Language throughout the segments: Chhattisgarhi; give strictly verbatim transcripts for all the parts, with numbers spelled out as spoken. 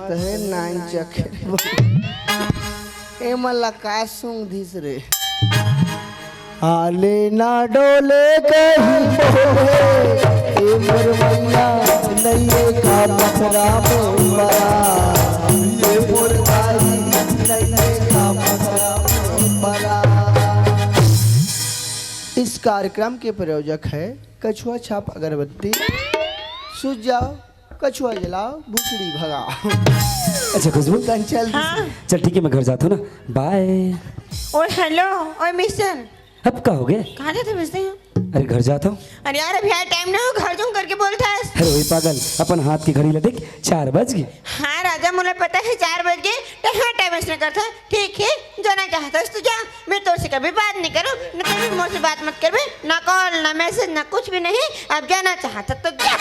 हे नाइन चखे रे। ए मन ला का सूंघ दिस रे? हाले ना डोले कहीं बोले, ए मोर मैया नइये का पथरा में परा, ए मोर दाई नइये का पथरा में परा। इस कार्यक्रम के प्रायोजक है कछुआ छाप अगरबत्ती। सूझ जाओ, कछुआ जलाओ, भुसड़ी भगाओ। अच्छा खुशबू, चल, चल। हाँ। चल ठीक है, मैं घर जाता हूँ ना, बाय। ओए हेलो, ओए मिस्टर। अब का हो गया? कहाँ जाते मिस्टर? अरे घर जाता हूँ। अरे यार, अभी यार टाइम नहीं हो, घर जाऊँ करके बोलता है। अरे वही पागल, अपन हाथ की घड़ी ला देख, चार बज गई। हाँ राजा, मुझे पता है चार बज गए, तो हाँ टाइम इसने करता है। ठीक है, जाना चाहता है तो जा, मैं तोर से कभी बात नहीं करूँ, न कभी मोर से बात मत करबे, ना कॉल, ना मैसेज, ना कुछ भी नहीं। अब जाना चाहता तो जा।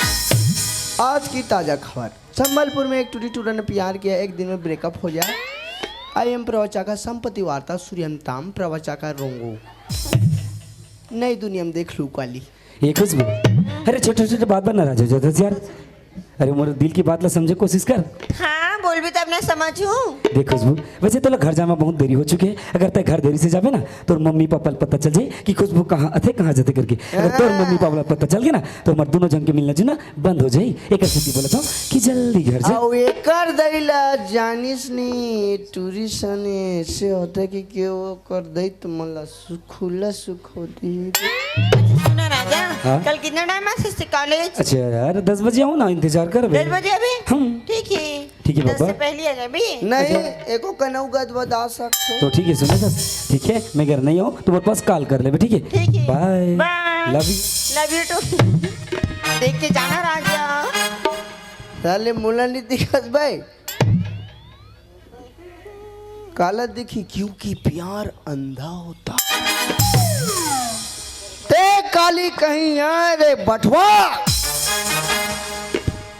आज की ताजा खबर, संबलपुर में एक टूरी टूरा ने प्यार किया, एक दिन में ब्रेकअप हो जाए। आई एम प्रवचा का संपत्ति वार्ता, सूर्यंताम प्रवचा का रोंगो। नई दुनिया में देख लू काली। ये खुशबू, अरे छोटे छोटे बात पर नाराज हो जाता है यार। अरे मोर दिल की बात ला समझे कोशिश कर। हाँ, बोलबे तब ना समझू। देख खुशबू, वैसे तो घर जामा बहुत देरी हो चुके है। अगर तय घर देरी से जाबे ना, तोर मम्मी पापा ला पता चल जाई कि खुशबू कहाँ अथे, कहाँ जथे करके। अगर तोर हाँ। मम्मी पापा ला पता चल गया ना, तो हमार दोनों जन के मिलना जुलना बंद हो जाई। एक सेती बोलत हूँ कि जल्दी घर जा। अउ एकर दई ला जानिस नी, टूरी सने से होता कि के ओकर दई तो मन ला सु-, खुला सुख होती। अच्छा सुना राजा, हाँ? कल कितना टाइम आ सकते कॉलेज? अच्छा यार, दस बजे आऊँ ना, इंतजार करबे। दस बजे अभी? हम। ठीक है। ठीक है दस बाबा। से पहले आ जाबे। नहीं, अच्छा। एको कनऊ गदबदा सकते। तो ठीक है, सुनो दस, ठीक है, मैं घर नहीं आऊँ, तुम्हारे पास कॉल कर लेबे, ठीक है? ठीक है। Bye. Bye. Love you. Love you too. देख के जाना राजा। साले मुला नहीं दिखत भाई। काला दिखी, क्योंकि प्यार अंधा होता। ते काली कहीं आए रे बठवा,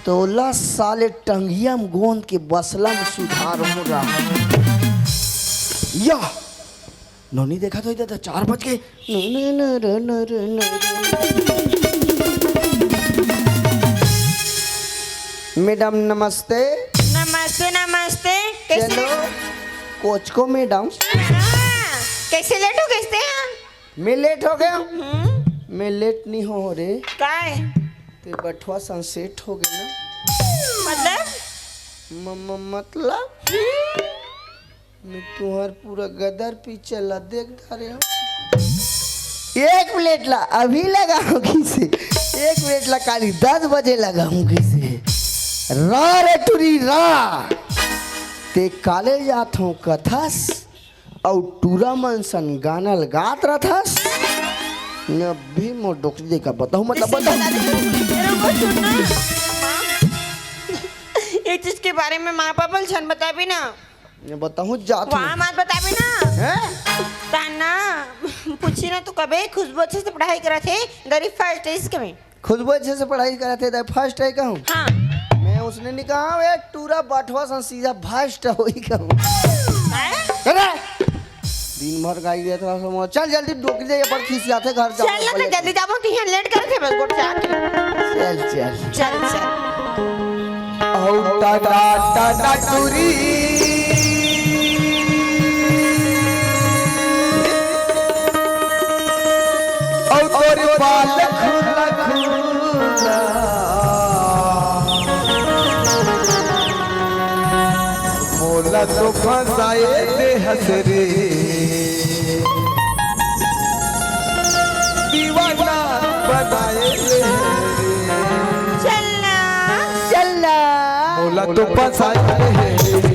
तोला साले टंगिया में गोंद के बसला में सुधार हो रहा। या नोनी देखा तो इधर चार बज के। मैडम नमस्ते। नमस्ते, नमस्ते। कैसे? चलो, कोच को मैडम। हाँ, कैसे लेट हो गए थे? हाँ। मैं लेट हो गया? हम्म। मैं लेट नहीं हो रे। काय? ते बठवा सनसेट हो गए ना। मतलब? म-, म-, मतलब? हम्म। मैं तुम्हार पूरा गदर पीछे ला देख डारे हूँ। एक मिनट ला अभी लगाऊं किसे, एक मिनट ला काली दस बजे लगाऊं किसे। रा रे टुरी रा, ते काले जात हूँ कथस अउ टूरा मन सन गाना ल गात रथस। मैं अभी मोर डोकरी देखा बताऊं, मतलब बताऊं। ये चीज के बारे में माँ पापा ल झन बताबी ना। मैं बताऊं जात हूँ। वहाँ मत बताबी ना। हैं? ताना पूछी ना, तू कबे खुशबू अच्छे से पढ़ाई करा थे, गरीब फर्स्ट है इसके में। खुशबू अच्छे से पढ़ाई करा थे, फर्स्ट है कहूँ। हाँ। मैं उसने नहीं कहा, ये टूरा बठवा सन सीधा भ्रष्ट हो ही कहूँ। हैं? अरे! दिन भर गाई गया था समूह। चल जल्दी डोकरी दे, ये पर खिसियाथे घर जाओ, चल ना, बोले। जल्दी जाबो, तिहां लेट करे थे बस गोट से आके। चल, चल। चल, चल। औ टना टना टुरी। औ तोर बाल खुला खुला। मोला तो फंसाए दे हस रे, दीवाना बनाए दे हस रे। चलना। चलना। मोला तो फंसाए दे हस रे,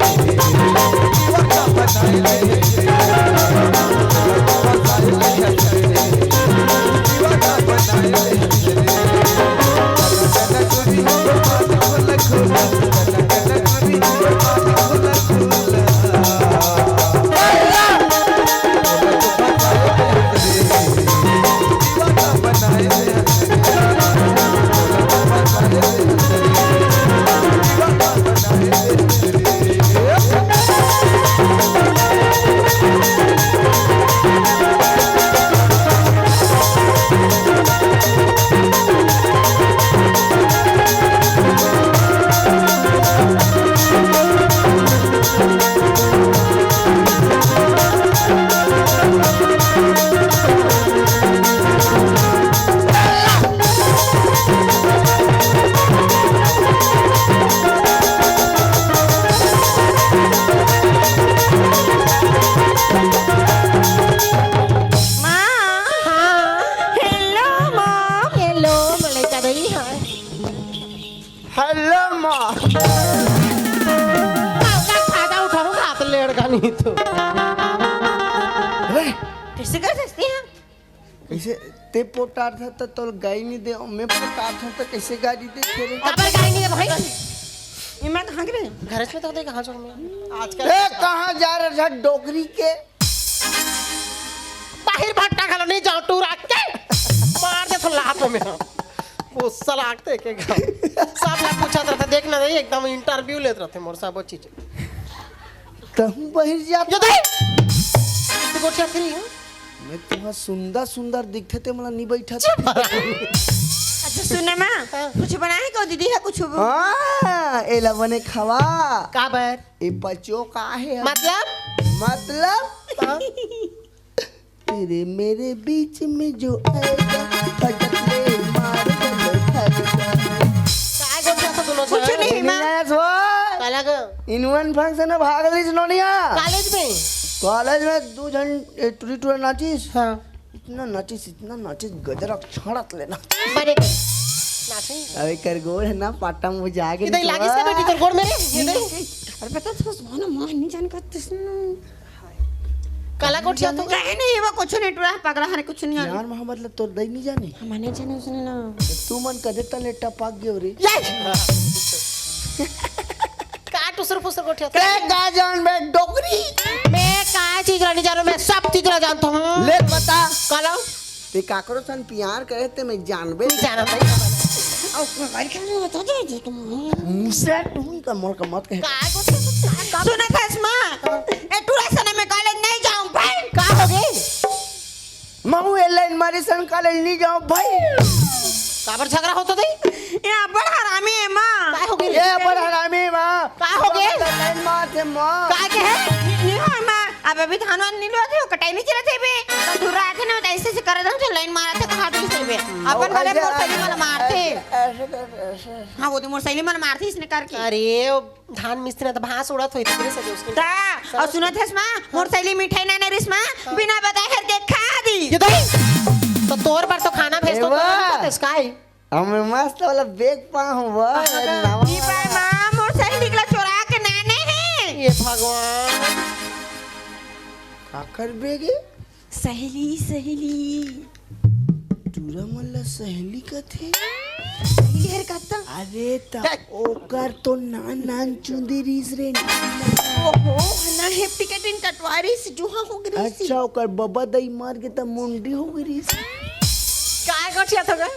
दीवाना बनाए दे हस रे। मोला तो फंसाए दे हस रे, दीवाना बनाए दे हस रे। नहीं तो। अरे, कैसे कर सकते हैं? कैसे? ते पोटार था तो तोल गाई नहीं दे, मैं पोटार था तो कैसे गाड़ी दे तेरे? काबर गाड़ी नहीं दे भाई? ये मैं कहाँ गिरे? घर में तो देख, कहाँ जाऊँ मैं? आजकल ए, कहाँ जा रहे था डोकरी के? बाहर भट्टा खा लो, नहीं जाओ टूर आके। मार दे तो लात में। वो सलाग देखे का। सब लोग पूछा था, देखना नहीं, एकदम इंटरव्यू लेते रहते मोर सब चीज। तहूँ बहिर जात। ये दे। तू गोठिया फ्री है? मैं तुम्हारा सुंदर सुंदर दिखते ते मला नहीं बैठा। अच्छा सुन ना माँ, कुछ बनाए को दीदी है कुछ? हाँ, एला बने खवा। काबर? ए पचो का है? मतलब? मतलब? तेरे मेरे बीच में जो आएगा, फटक ले मार दे फटक। काय गोठिया था दोनों कुछ जन? नहीं माँ। नहीं आया सो। काला ग? इनवन फंक्शन में भाग लीस नोनिया। कॉलेज में? कॉलेज में दो जन ए, टूरी टूरा नाचिस। हाँ। इतना नाचिस, इतना नाचिस, गजरा छाड़त लेना। बने के। नाचिंग। अबे कर गोड़ है ना, पाटा मुझे आगे इधर लागिस का बेटी तोर गोड़ में रे? ये दे। अरे पता था सुहाना माँ नहीं जान करते सुनो। काला गोठिया तो। कहे नहीं वो कुछ नहीं टूरा पगला है कुछ नहीं आना। यार मोहम्मद ला तोर दई नहीं जानी। हमारे जाने उसने ना। तू मन कदे तले टपक गयो रे। ये। का टुसर फुसर गोठिया तो? ते का जान बे डोकरी। मैं का चीज ला नहीं जानू, मैं सब चीज ला जानता हूँ। ले बता। काला? ते काकरो सन प्यार करे ते मैं जानबे। नहीं जाना भाई। और कोई बात कर रहे हो तो दे दे तुम। मुसे तू का मोर का मत कहे। का गोठिया तो? सुना था इसमा, ए टूरा सने में कॉलेज नहीं जाऊं भाई। का हो गई? महू ए लाइन मारी सन कॉलेज नहीं जाऊं भाई। काबर झगड़ा होता दे? ये बड़ हरामी है माँ। का हो गई? ए बड़ हरामी माँ। का हो गए? लाइन मार थे माँ। का के है? नहीं हो माँ, अब अभी धान वान नहीं लो थे, कटाई नहीं चला थे बे। तो दूर आते ना, ऐसे से कर दम, लाइन मारा थे, कहा दे से बे। अपन वाले मोर सही वाला मारते। ऐसे कर, ऐसे। हाँ, वो तो मोर सहेली मन मारती इसने करके। अरे, वो धान मिस्त्री ना तो भांस उड़त होई, तेरे से उसके। ता, और सुनत हस माँ, मोर सहेली मिठाई ना नरिस माँ, बिना बताए करके खा दी। ये दही। तो तोर पर तो खाना भेज दो, ए, वाह। तो इसका ही। हम मस्त वाला बैग पा हूँ, वाह, हाँ, नवा ई बाय माँ, मोर सहेली निकला चोरा के नैने है। ये भगवान। काकर बैग है? सहेली, सहेली। टूरा मन ला सहेली कथे। सहेली हर कहता। अरे त ओकर तो नान नान चुंदी रीस रे। ओहो, ना हेप्टिकेटिन कटवारी से जुहा हो गई सी। अच्छा, ओकर बबा दई मार के त मुंडी हो गई रीस। काय गोठिया थोगा?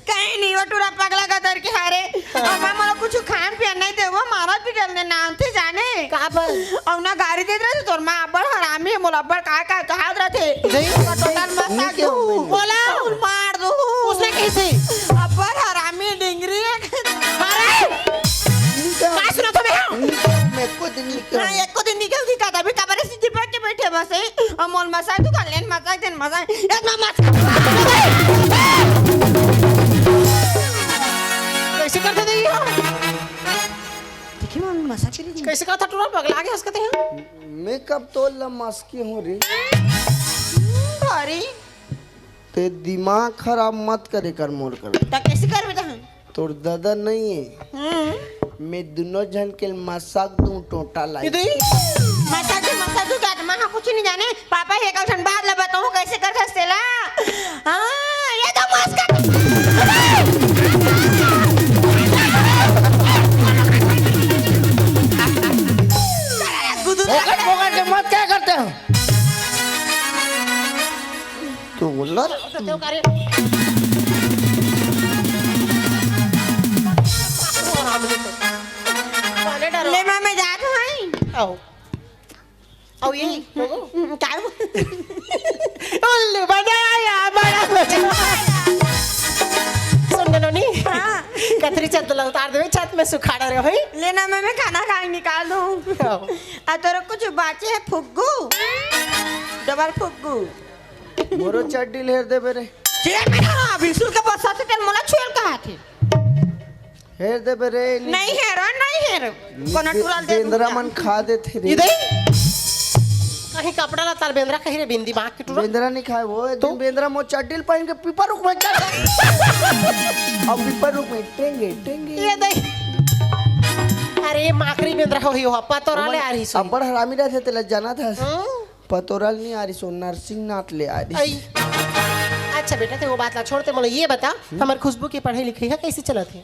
कहीं नहीं, वो टूरा पगला का दर के हारे। और मैं मोला कुछ खान पियन नहीं दे, वो मारा पिटल ने नाम थे जाने। का पर? और ना गाड़ी देत रहे तोर माँ अब्बड़ हरामी है, मोला अब्बड़ का का कहात रहे थे। नहीं। टोटल मत नहीं साथ क्यों? बोला उन मार दो। उसने कैसे? अब्बड़ हरामी डिंगरी है। अरे! का सुना था मैं? मैं को दिन निकल। हाँ, एक को दिन निकल की कहता भी कबर से चिपक के बैठे बस है। और मोल मसा तू कर लेन मसा दिन मसा। एक ना मसा। कैसे करते थे ये? देखिए, मैं मसा चली गई। कैसे कहा था टूरा पगला गया उसका थे? मैं कब तो लमस के हूँ रे। अरे, ते दिमाग खराब मत करे कर मोर कर। तो कैसे कर बेटा हम? तोर दादा नहीं है। हम्म। मैं दोनों जन के मसाक दूं टोटा लाई। इधर ही। मसा तू, मसा तू क्या? मैं कुछ नहीं जाने। पापा ये कल ठंड बाहर लबा तो कैसे कर सकते ला? हाँ, ये तो मस्का। गुदुर फोकट के मत क्या करते हो? तो बोल रहा था। ले माँ, मैं जात हूँ। आओ। आओ ये, लोगो। हम्म, क्या हो? उल्लू बनाया, बड़ा मजा। सुन नोनी। हाँ। कतरी छत ला उतार देवे, छत में सुखाड़ा रहे भाई। लेना मैं, मैं खाना खा के निकाल दूँ। आओ। आ तोरा कुछ बाचे है फुग्गू? डबल फुग्गू। मोरो चड्डी लेर देबे रे। चेयर में ना, अभी सुन के बस आते तेल मोला छुएल कहा थे। हेर देबे रे। नहीं हेरो, नहीं हेरो। कोनो टुरल दे बेंदरा दूँ। मन खा देथे रे। इधर ही। कहीं कपड़ा ला तार बेंदरा कहीं रे बिंदी बांक के टुरा। बेंदरा नहीं खाए वो, एक दिन बेंदरा मो चड्डी पहन के पीपर रुख में चढ़ गए। अब पीपर रुख में टेंगे टेंगे। ये दे। अरे माकरी में रहो ही हो, पतोरा ले आ रही सो। अब्बड़ हरामी रहिथे, तेला जानत हस। हम्म? पतोरा ले नहीं आ रही सो, नरसिंहनाथ ले आ रही। आई। अच्छा बेटा, ते वो बात ला छोड़, ते मोला ये बता, हमर खुशबू के पढ़ाई लिखाई ह कइसे चलत हे?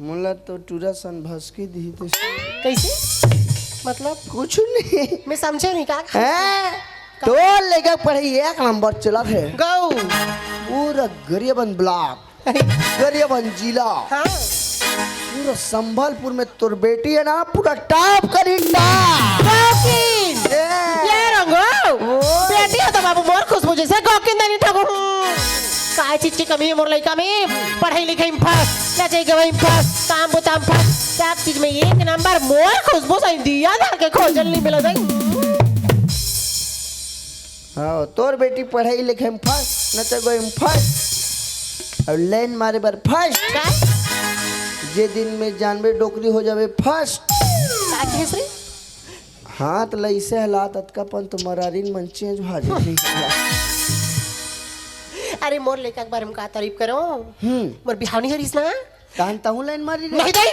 मोला तो टूरा सन भसकी दिही ते। कइसे? मतलब? कुछ नहीं। मैं समझे नहीं का? हैं? तोर लइका के पढ़ाई एक नंबर चलत हे। गौ। पूरा गरियाबंद ब्लॉक, गरियाबंद जिला, हाँ। पूरा संबलपुर में तोर बेटी हे ना, पूरा टॉप करी, टॉप। गौकिन। ये। ये रंगो। ओ। बेटी हो तो बाबू मोर खुशबू जइसे गौकिन दानी ठाकुर। काय चीज की कमी हे मोर लइका में? पढ़ाई लिखाई में फर्स्ट, नचई गवई में फर्स्ट, काम बुता में फर्स्ट, सब चीज में एक नंबर। मोर खुशबू सही दिया धर के खोजल नहीं मिला दाई। हाँ, तोर बेटी पढ़ाई लिखाई में फर्स्ट, नचई गवई में फर्स्ट, अउ लाइन मारे बर फर्स्ट। का? जे दिन में जानबे डोकरी हो जाबे फर्स्ट। का कहेस रे? हाथ ल अइसे हला, ततका पन तो मरारिन मन चेंज भा जाही। अरे मोर लइका के बारे में का तारीफ करो? हम्म। मोर बिहाव नहीं हरिस ना? तहन तहूँ लाइन मारी रे। नहीं दाई।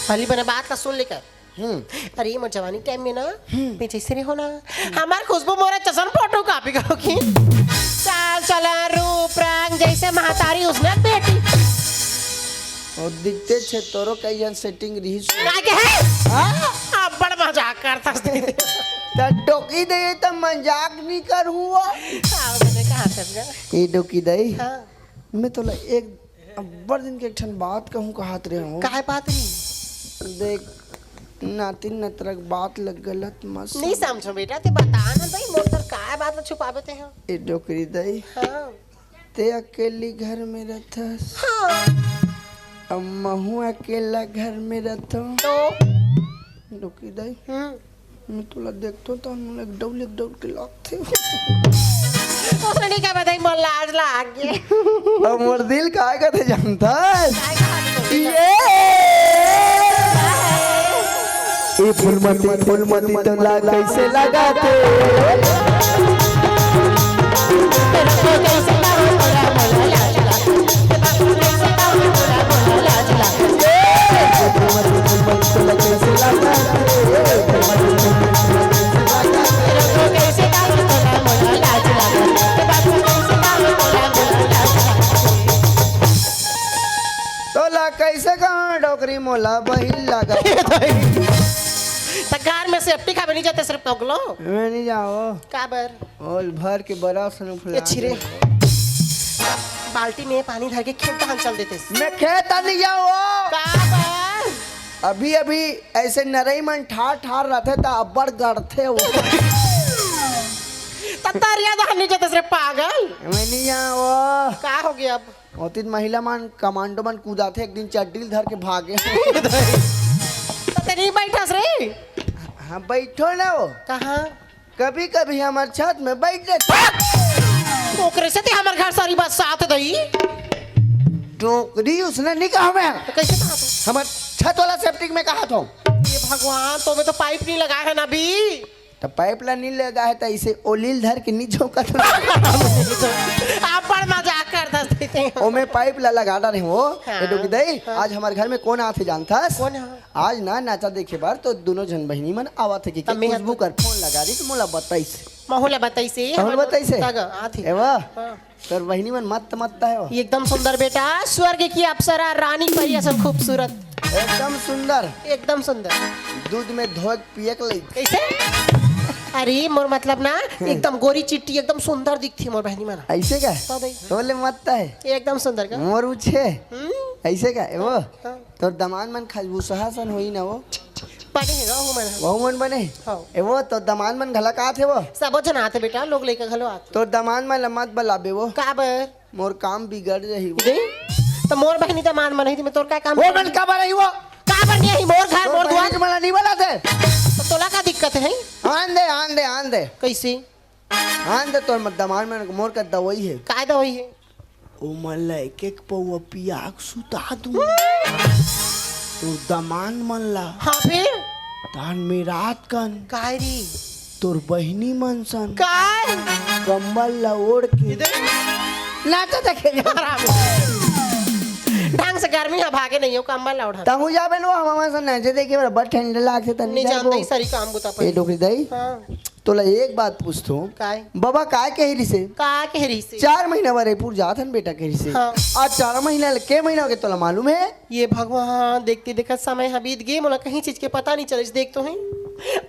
भली बने बात ला सुन लेकर। हम्म। अरे मोर जवानी टाइम में ना, हम्म। मैं जइसे रहे हो ना, हमार खुशबू मोरा चसन फोटो कॉपी करो की। चाल चलन रूप रंग जइसे महतारी उसने बेटी। अउ दिखते छे तोरो कई झन सेटिंग रहिस। का के है? हाँ? अब्बड़ मजाक करथस। त डोकरी दई त मजाक नहीं करहूँ वो। हाँ, मैंने कहा था ना। ए डोकरी दई। हाँ। मैं तोला एक अब्बड़ दिन के एक ठन बात कहूँ कहत रहे हूँ। काय बात रही? देख, नातिन नतरा के बात ल गलत मत नहीं समझ। समझो बेटा, ते बता ना भाई, मोर तर काय बात ल छुपावे ते हो? ए डोकरी दई। हाँ। ते अकेली घर में रहथस। हाँ। अब महू अकेला घर में रहथो। तो? डोकरी दई। हम्म। मैं तोला देखथो त मोला एक डौल, एक डौल के लागथे। ओसने का बताई, मोर लाज लाग गे। अब मोर दिल काय कथे जानथस? काय कथे? ये। ए फूलमती, फूलमती तोला कइसे लागथे? तोला कइसे कहाँ डोकरी मोला बहिन लगा? त घर में सेफ्टी खाबे नहीं जाते सिर्फ पगलो। मैं नहीं जाओ। काबर? ओल भर के बड़ा सनु फुला ए छिरे। दे। बाल्टी में पानी धर के खेत धान चल देते। मैं खेत नहीं जाओ। काबर? अभी अभी ऐसे नरई मन ठार ठार रहते त अब्बड़ गड़थे वो। त तरिया धान नहीं जाते सिर्फ पागल। मैं नहीं जाओ। का हो गया अब? ओतिन महिला मन, कमांडो मन कूदाथे, एक दिन चड्डी ल धर के भागे। त ते नहीं बैठस रे? हाँ, बैठो ना वो। कहाँ? कभी-कभी हमर छत में बैठ जाथे। ओकरे से ते हमर घर सारी बात साथ दई। डोकरी उसने नहीं कहा मैं। त कइसे कहा तू? हमर छत वाला सेप्टिक में कहा था। ये भगवान, तो में तो पाइप नहीं लगा है ना अभी। त पाइप ला नहीं लगा है, त इसे ओलील धर के नहीं झोंकत। अब्बड़ मजाक करथस ते। ओमे पाइप ला लगा डारे हो। हाँ। ए डोकरी दई, हाँ। आज हमर घर में कौन आथे जानथस? कौन है? आज ना नाचा देखे बर तो दोनों झन बहिनी मन आवत हे कि तब मैं खुशबू कर फोन लगा रही त मोला बताइस। महू ला बताइस हे, तहूँ हमर बताइस हे? तग आथे। एवा? हाँ। तोर बहिनी मन मस्त मस्त हे वो। एकदम सुंदर बेटा, स्वर्ग की अप्सरा, रानी परी असन खूबसूरत। एकदम सुंदर। एकदम सुंदर। दूध में धोए के पिए के लइक। कइसे? अरे मोर मतलब ना, एकदम गोरी चिट्टी, एकदम सुंदर दिखथे मोर बहिनी मन। अइसे का? तो दे। तोले मस्त हे। एकदम सुंदर का? मोर उछे। हम्म? अइसे का? ए वो? हाँ। तोर दमांद मन खजबूसहा सन होई ना वो? बने हे, वहू मन ह। वहू मन बने? हाँ। ए वो, तोर दमांद मन घला का आथे वो? सबो झन आथे बेटा, लोग लइका घलो आथे। तोर दमांद मन ल मत बलाबे वो। काबर? मोर काम बिगड़ जाही वो। दे? त मोर बहिनी दमांद मन ही, त मैं तोर का काम वो करूँ? मन काबर आही वो? काबर नहीं आही? मोर घर, तोर मोर दुआर। बहिनी मन ल नहीं बलाते। त तोला का दिक्कत हे? आन दे, आन दे, आन दे। कइसे? आन दे तोर दमांद मन, मोर का दवाई हे। काय दवाई हे? ओमन ला एक एक पउवा पिया के सुता दूँ। तोर दमांद मन ला। हाँ, फिर? तहन में रात कन। काय रे? तोर बहिनी मन सन। काय? कंबल ला ओढ़ के। इधर। नाचा देखे जा। आराम। ढंग से गर्मी ह भागे नहीं हो, कंबल ला ओढ़ा। तहूँ जाबे न, हवा से नहजे देखे बराबर ठंड लागथे, तनी नहीं जाबो। जानता ही सारी काम बुता ए पर। डोकरी दाई, हाँ। तोला एक बात पूछथों। काय? बाबा काय कहे रिसे? का कहे रिसे? चार महीना बर रईपुर जात हन बेटा कहे रिसे। हाँ। आज चार महीना ले के महीना हो गए तोला मालूम है? ये भगवान, देखते देखत समय ह बीत गे, मोला कहीं चीज के पता नहीं चलिस। देख तो है,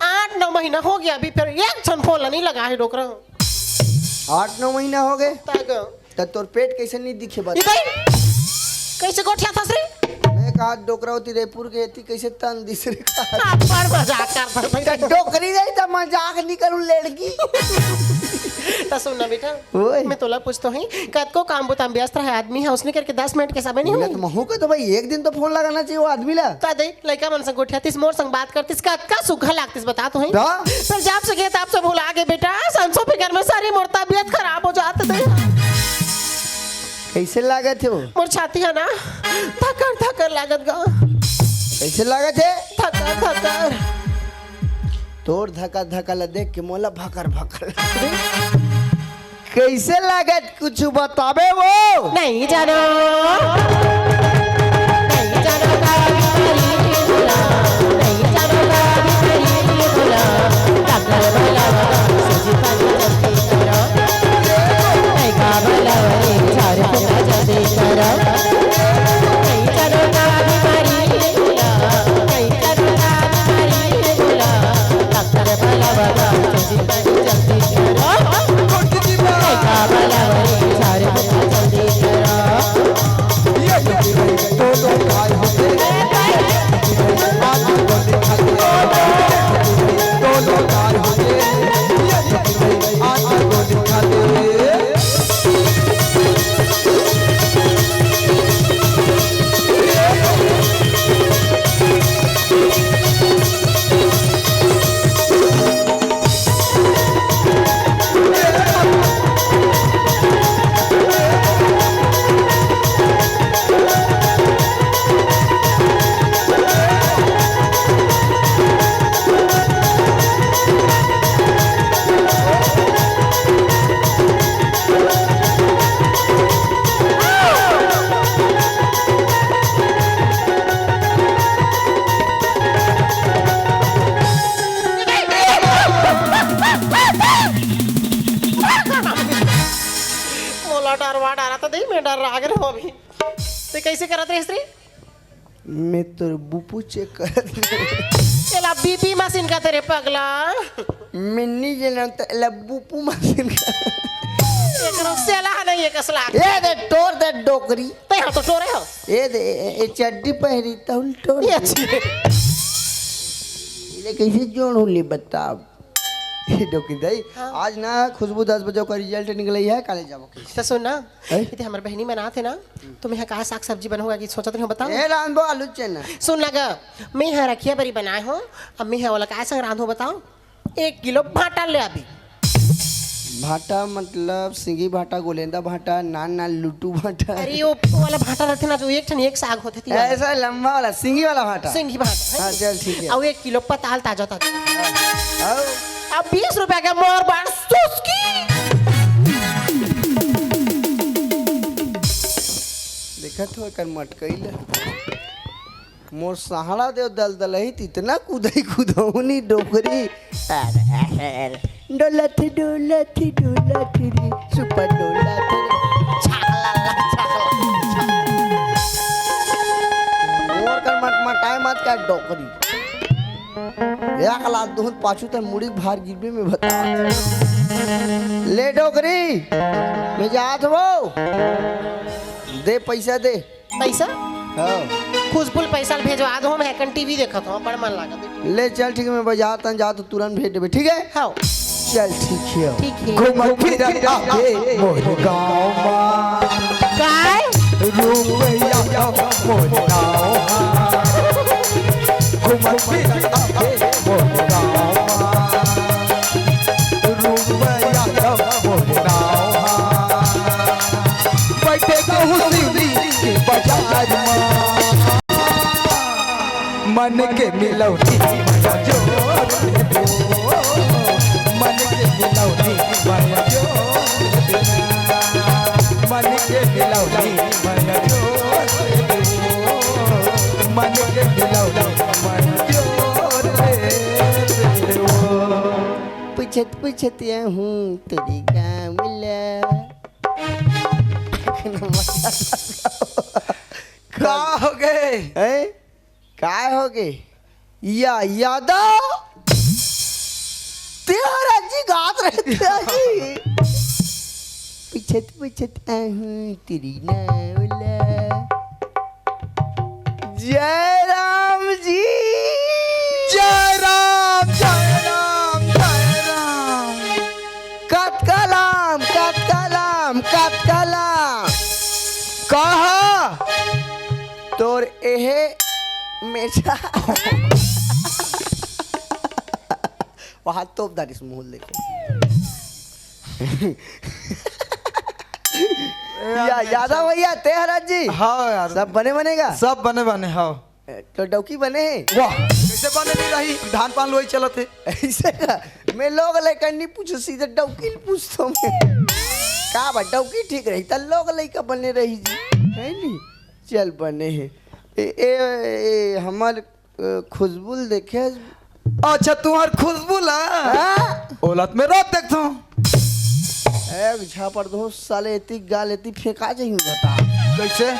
आठ नौ महीना हो गया, अभी फिर एक ठन फोन ला नहीं लगा है डोकरा। आठ नौ महीना हो गए? तक। त तोर पेट कैसे नहीं दिखे बता? इधर कैसे गोठिया थस रे? मैं कहा डोकरा होती रईपुर के एती कैसे तन दिस रे का? पर मजाक करता भाई। त डोकरी रही त मजाक नहीं करूँ लड़की। त सुन ना बेटा, ओए। मैं तोला पूछतो हूँ, कतको काम बुता में व्यस्त रहे आदमी है, उसने करके दस मिनट के समय नहीं मिला हुई? तो महू का तो भाई एक दिन तो फोन लगाना चाहिए वो आदमी ला। त दे, लइका मन संग गोठियातिस, मोर संग बात करतिस, कतका सुग्घर लागतिस, बता तो है। हाँ। फिर जब से गए तब से भुला गए बेटा, संसो फिकर में सारी मोर तबीयत खराब हो जात दे। कैसे लागत है वो? मोर छाती है ना, धकर धकर लागत गा। कैसे लागत है? धकर धकर। तोर धका धका ला देख के मोला भकर भकर। कैसे लागत, कुछ बताबे वो? नहीं जानो, नहीं जानो का बीमारी के गुलाम, नहीं जानो का बीमारी के गुलाम। डॉक्टर वाला वाला सूजी पानी जल्दी करो, नहीं का वाला वाली झाड़ फूका जल्दी करो, नहीं जानो का बीमारी के गुलाम, नहीं जानो का बीमारी के गुलाम। डॉक्टर वाला वाला सूजी पानी जल्दी करो। मोला डरवा डारा तो दे, मैं डर रहा हो अभी। ते कैसे करत रहिस रे? मैं तोर बुपू चेक करत रहे। एला बीपी मशीन का तेरे पगला। मैं नहीं जानता, एला बुपू मशीन का। एकरो सेला नहीं, एक असला। ए दे, टोर दे डोकरी। ते हाँ तो टोरे हो। ए दे, ए, ए चड्डी पहरी, तहुल टोर। ये अच्छी है। इले कैसे जोड़ हूँ, ले बता। ए डोकरी दाई, हाँ। आज ना खुशबू दस बजे का रिजल्ट निकले है, काले जाबो के। तो सुन ना, हैं? इते हमर बहिनी मन आथे ना, तो मैं हा का साग सब्जी बनाहूँ कि सोचत रहे हूँ, बताओ। ए राम बो आलू चना। सुन ना ग, मैं हा रखिया बरी बनाए हूँ, अब मैं हा ओला काय संग रांधहूँ बताओ। एक किलो भाटा ले अभी। भाटा मतलब सिंगी भाटा, गोलेंदा भाटा, नान नान लुटू भाटा। अरे वो, वो वाला भाटा रहते ना जो एक ठन एक साग होथे ती वाला। ऐसा लंबा वाला सिंगी वाला भाटा। सिंगी भाटा, है हाँ, नी? चल ठीक है। अउ एक किलो पताल ताजा ताजा। हाँ। अब बीस रुपया के मोर बार सुस्की। देखत हो एकर मटकई ल। मोर सहारा देव दलदलही त इतना कुदई कुदौनी डोकरी। डोलत डोलत डोलत रे, सुपर डोलत रे। छाला ला, छाला, छाला। मोर कर मटमटाए मत कर डोकरी। एक लात दूध पाछू त मुड़ी भार गिरबे में बता। ले डोकरी, मैं जात हूँ। दे पैसा दे। पैसा? हाँ। खुशबू ल पैसा ल भेजवा दो, मैं एकन टीवी देखत हूँ, बड़ मन लागत है। ले चल ठीक है, मैं बाजार तन जात हूँ, तुरंत भेज देबे, ठीक है? हाँ। चल ठीक है। ठीक है। घूमत फिरत आके मोर गाँव मा। काय? रुपया मोर गाँव मा। घूमत फिरत आके मोर गाँव मा। रुपया मोर गाँव मा। बैठे कहूँ शिवजी के बाजार मा। मन के मिलौनी मया जोर दे दो। मन के मिलौनी मया जोर दे दो। मन के मिलौनी मया जोर दे दो। छत पे छतिया हूँ तेरी गाँव मिला। का हो गए? हैं? काय हो गए? या यादव, तेरा जी गात रहे तेरा जी। पिछत पिछत आहूं तेरी नावला। जय राम जी। जय राम, जय राम, जय राम। कतका लाम, कतका लाम, कतका लाम। कहा तोर एहे मेछा। वहां तोप दारिस मुंह लेके। या, यादव भैया, ते हरत जी। हाँ यार। सब बने बने गा? सब बने बने, हाँ। ए, तो डौकी बने हे? वाह, कैसे बने नहीं रही? धान पान लोई चलत हे। ऐसे का? मैं लोग लइका नहीं पूछो, सीधे डौकी ल पूछतो मैं। का बा, डौकी ठीक रही, त लोग लइका बने रही जी, है नी? चल बने हे। ए, ए, ए, हमर, अ, खुशबू ल देखे? अच्छा, तुम्हार खुशबू ला? हाँ? ओला त मैं रोज देखथों। एक झापड़ दो साले, एती गाल एती फेंका जाही बता। कैसे?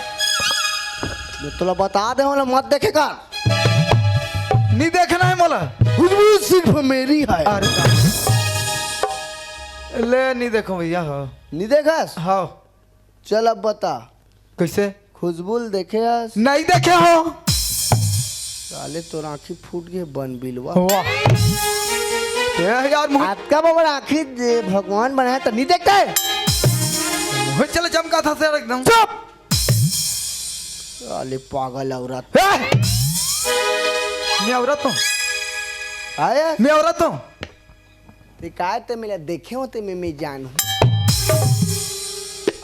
मैं तोला बता दे, ओला मत देखे कर। नहीं देखना है मोला। खुशबू सिर्फ मेरी है। अरे। ले, नहीं देखो भैया, हो। नहीं देखस? हाँ। चल अब बता। कैसे? खुशबू ल देखे हस? नहीं देखे हो। साले तोर आँखी फूट गे बन बिलवा। वाह। ए यार, मुँह अतका बड़ आँखी दे भगवान बनाया त नहीं देखता है? मुँह चले चमका था सर एकदम। चुप। साले पागल औरत। ए! मैं औरत हूँ। आया? मैं औरत हूँ। ते काय ते मेला देखे हो ते मैं, मैं जानहूँ।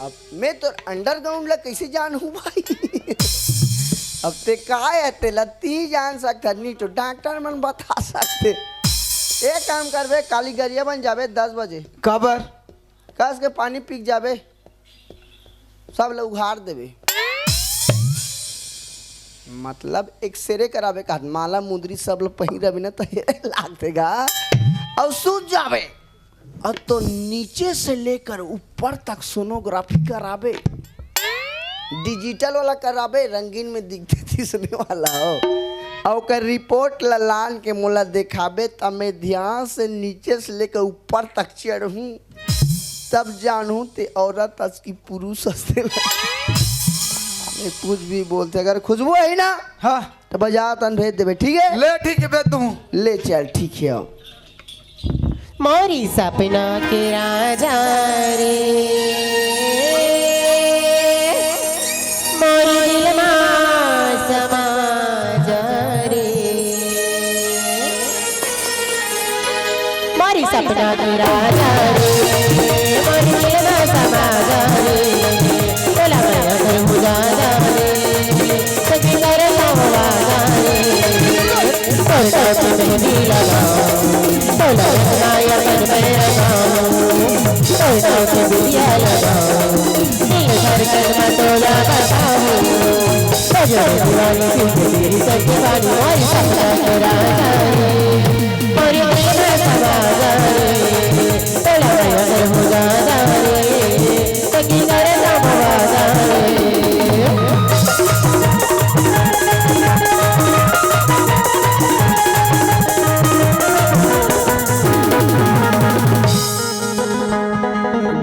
अब मैं तो अंडरग्राउंड ला कैसे जानहूँ भाई? अब ते काय है, तेला ती जान सकत, नहीं तो डॉक्टर मन बता सकते। एक काम करबे, काली गरिया बन जाबे दस बजे। काबर? कस के पानी पी के जाबे। सब ल उघार देबे। मतलब एक्सरे कराबे का, माला मुंदरी सब ल पहिरबे ना, त हेरे लागथे गा। अउ सूत जाबे। अउ तो नीचे से लेकर ऊपर तक सोनोग्राफी कराबे, डिजिटल वाला कराबे, रंगीन में दिखथे तइसने वाला हो। अउ ओकर रिपोर्ट ल लान के मोला देखाबे, त मैं ध्यान से नीचे से लेकर ऊपर तक चढ़हूँ। तब जानहूँ ते औरत अस कि पुरुष अस तेला। ये कुछ भी बोलथे, अगर खुशबू है ना, हाँ। तो बजा तन भेज देबे, ठीक है? ले, ठीक है, भेज दूँ। ले चल, ठीक है, आओ। मोरी सपना के राजा रे, मोरी दिल मा समा जा रे। मोरी सपना के राजा रे, मोरी दिल मा समा जा रे। तोला मैं अगर हो जा जा रे, सखी कर सावा जा रे। तोर नाम से मेहंदी लगाओ, तोला रखना या मन में रखाओ, तोर नाम से बिंदिया लगाओ, दिल धड़कन में तोला बसाओ। सजनी दीवानी तुझे मेरी सजवानी, मोरी सपना के राजा रे, मोरी दिल में समा जा रे, तोला मैं अगर हो जा जा रे, सखी कर सावा जा रे।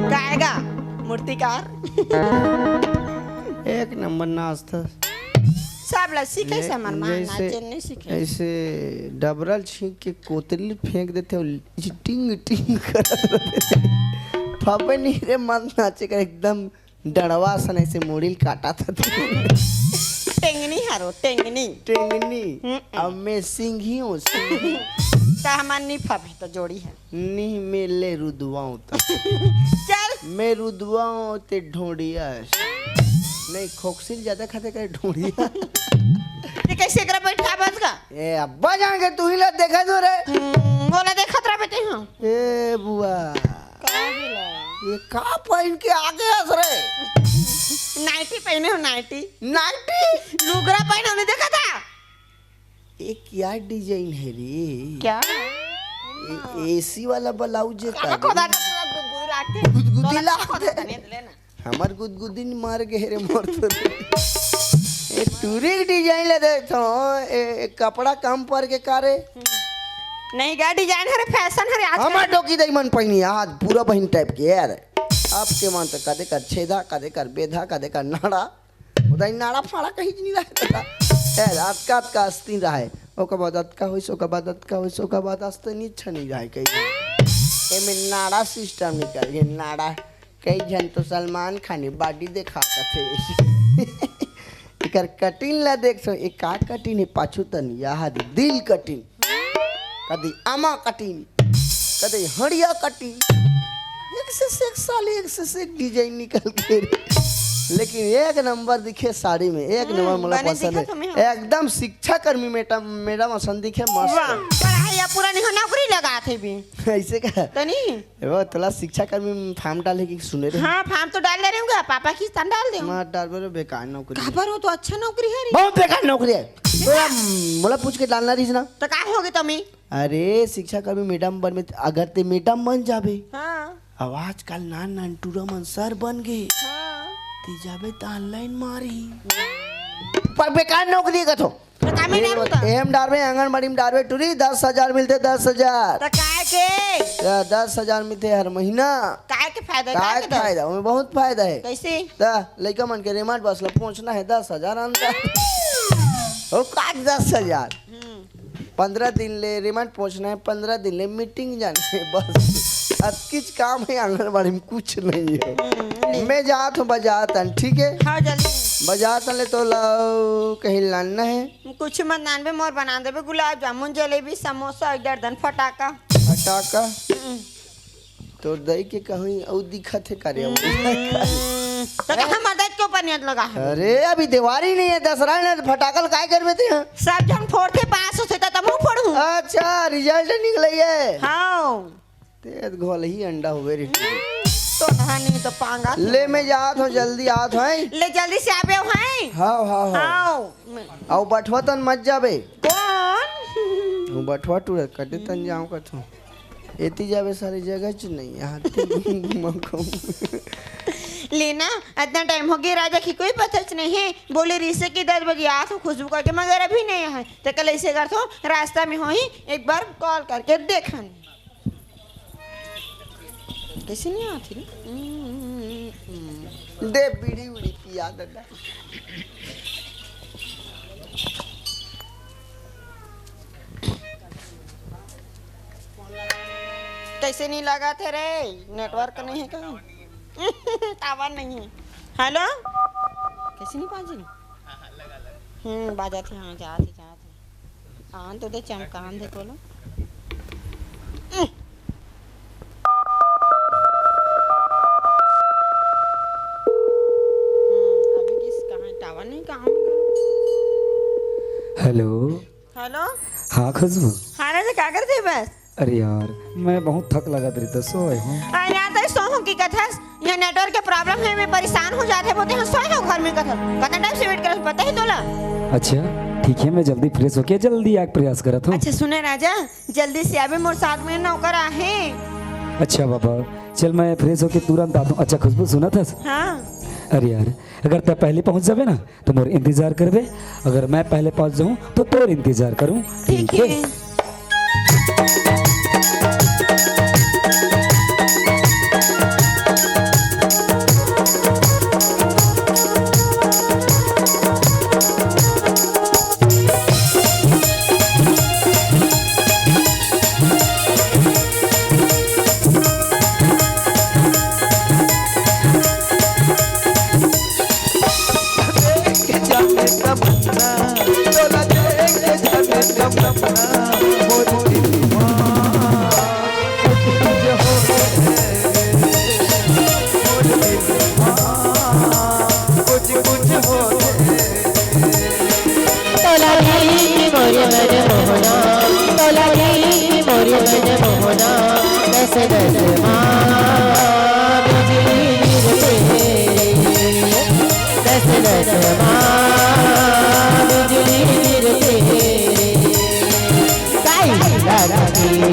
गाएगा मूर्तिकार। एक नंबर नाचता। सब ला सीखे ले, से हमर माँ जैसे, नाचे नहीं सीखे। ऐसे डबरल छींक के कोतरी फेंक देथे, टिंग टिंग करत रथे। फबे नहीं रे, मत नाचे कर, एकदम डड़वा सन ऐसे मुड़ी ल काटा था। टेंगनी हरो, टेंगनी। टेंगनी। हम्म। अब मैं सिंघी हूँ, सिंघी। त हमर नी फबे तो जोड़ी है। नी, मैं ले रुदवाऊँ त। चल। मैं रुदवाऊँ ते ढोड़िया। नहीं, खोकसिल ज्यादा खाते करे ढोड़िया। ते कैसे एकरा बैठा बस का? ए, अब्बा जान के तू ही ला देखा दो रे। हम्म, बोला देखत रहे बेटे, हाँ। ए बुआ। का होला? ये का पहिन के आगे हस रे? नाइटी पहिने हो, नाइटी। नाइटी? लुगरा पहिने हो, नहीं देखा था? ये क्या डिजाइन है रे? क्या? एसी वाला ब्लाउज का खोदा, गुदगुदी लागथे। गुदगुदी लागथे। हमर गुदगुदी मर गे रे मोर तो। ए टूरी के डिजाइन ले देखथो। ए कपड़ा कम पर के का रे? नहीं गा, डिजाइन हरे, फैशन हरे आज। हमर डोकी दई मन पहिनी आज पूरा बहिन टाइप के यार। आपके मन तो कदे कर छेदा, कदे कर बेधा, कदे कर नाड़ा। उदई नाड़ा फाड़ा कहीं नहीं रहे। ए अतका अतका आस्तीन रहे। ओकर बाद अतका होइस, ओकर बाद अतका होइस, ओकर बाद आस्तीन इच्छा नहीं रहे कहीं। एमे नाड़ा सिस्टम निकल गे, नाड़ा। कई झन तो सलमान खान ही बॉडी देखात हे। एकर कटिंग ला देख सो, ए का कटिंग हे पाछू तन, यह दिल कटिंग, कदी आमा कटिंग, कदी हड़िया कटिंग, एक से एक साले एक से एक डिजाइन निकल के। लेकिन एक नंबर दिखे साड़ी में, एक नंबर मोला पसंद है। एकदम शिक्षा कर्मी मैडम, मैडम असन दिखे मस्त। पढ़ाई पूरा नहीं हो, नौकरी लगा थे भी। ऐसे का? तनी। ए वो तोला शिक्षा कर्मी में फार्म डाले की सुने रे? हाँ, फार्म तो डाल दे रहे होंगे, पापा की स्थान डाल दे। मत डाल बोलो, बेकार नौकरी। काबर हो तो अच्छा नौकरी है रे। बहुत बेकार नौकरी है। तोला मोला पूछ के डालना रहीस ना। तो का होगे तमी? अरे शिक्षा कर्मी मैडम बन में अगर ते मैडम बन जाबे। हाँ। अब आजकल नान नान टूरा मन सर बन गे। हाँ। ते जाबे त ऑनलाइन मारी। पर बेकार नौकरी है कथो। तो का में डालूं तो? एम डारबे, आंगनबाड़ी में डारबे टूरी, दस हजार मिलते, दस हजार। तो काय के? या दस हजार मिलते हर महीना। काय के फायदा है, काय काय के दस? फायदा? ओमे बहुत फायदा है। कैसे? त लइका मन के रेमट बस ला पहुंचना है दस हजार अंदर। ओ काट दस हजार। पंद्रह दिन ले रेमट पहुंचना है, पंद्रह दिन ले मीटिंग जाना है, बस। अतकिच काम है आंगनबाड़ी में, कुछ नहीं है। हम्म, ले। मैं जात हूँ बाजार तन, ठीक है? हाँ, जल्दी। बाजार तन ले तो लाओ, कहीं लाना है। कुछ मत नानबे, मोर बना देबे गुलाब जामुन, जलेबी, समोसा, एक दर्जन फटाका। फटाका? हम्म। तोर दई के कहीं अउ दिखत हे का रे? हम्म, तो कहा मदद के ऊपर नियत लगा है। अरे, अभी देवारी नहीं है, दसरा है ना, तो फटाका ल काय करबे ते? सब झन फोड़थे, पास होथे, त तमहू फोड़हूँ। अच्छा, रिजल्ट निकले है। हाँ। ते घोल ही अंडा हुए रे। तो नहानी तो पांगा। ले, मैं जात हूँ, जल्दी आत हूँ, हैं? ले, जल्दी से आबे हो, हैं? हाँ, हाँ, हाँ। हाँ, मैं अउ बठवा तन मत जाबे। कौन? वो बठवा टूरा कटे तन जाऊँ कथूँ। एती जाबे सारी जगह च नहीं, यहाँ ते घूम घूम कहूँ। लेना, इतना टाइम हो गया, राजा की कोई पता च नहीं है। बोले रिसे कि दस बजे आ तो खुशबू करके, मगर अभी नहीं आए। तो कल ऐसे कर तो रास्ता में हो ही एक बार कॉल करके देखन। कैसे नहीं आती रे? दे बीड़ी उड़ी पिया दादा। कैसे नहीं लगा थे रे? नेटवर्क नहीं है कहीं। टावर नहीं है। हेलो, कैसे नहीं बाजी? हम्म, बाजा थे, हाँ, जा थे, जा थे। आन तो दे, चमकान दे कोला। हम्म, अभी किस कहाँ टावर नहीं, कहाँ में गया? हेलो। हेलो। हाँ खुशबू। हाँ राजा, का करथे बस? अरे यार, मैं बहुत थक लगत रही तो सोए हूँ। अरे यार, तई सोहूँ की कथस, ये नेटवर्क के प्रॉब्लम है, मैं परेशान हो जाथे, बोलते हैं सोए हो घर में कथस। कितना टाइम से वेट करत, पता ही तोला। अच्छा, ठीक है, मैं जल्दी फ्रेश होके जल्दी आके प्रयास करत हूँ। अच्छा सुने राजा, जल्दी से आबे, मोर साथ में नौकर आहे। अच्छा बाबा, चल मैं फ्रेश होके तुरंत आता हूँ। अच्छा खुशबू, सुनत हस? हाँ। अरे यार, अगर तै पहले पहुँच जाबे ना तो मोर इंतजार करबे, अगर मैं पहले पहुँच जाऊँ तो तोर इंतजार करूँ। ठीक है।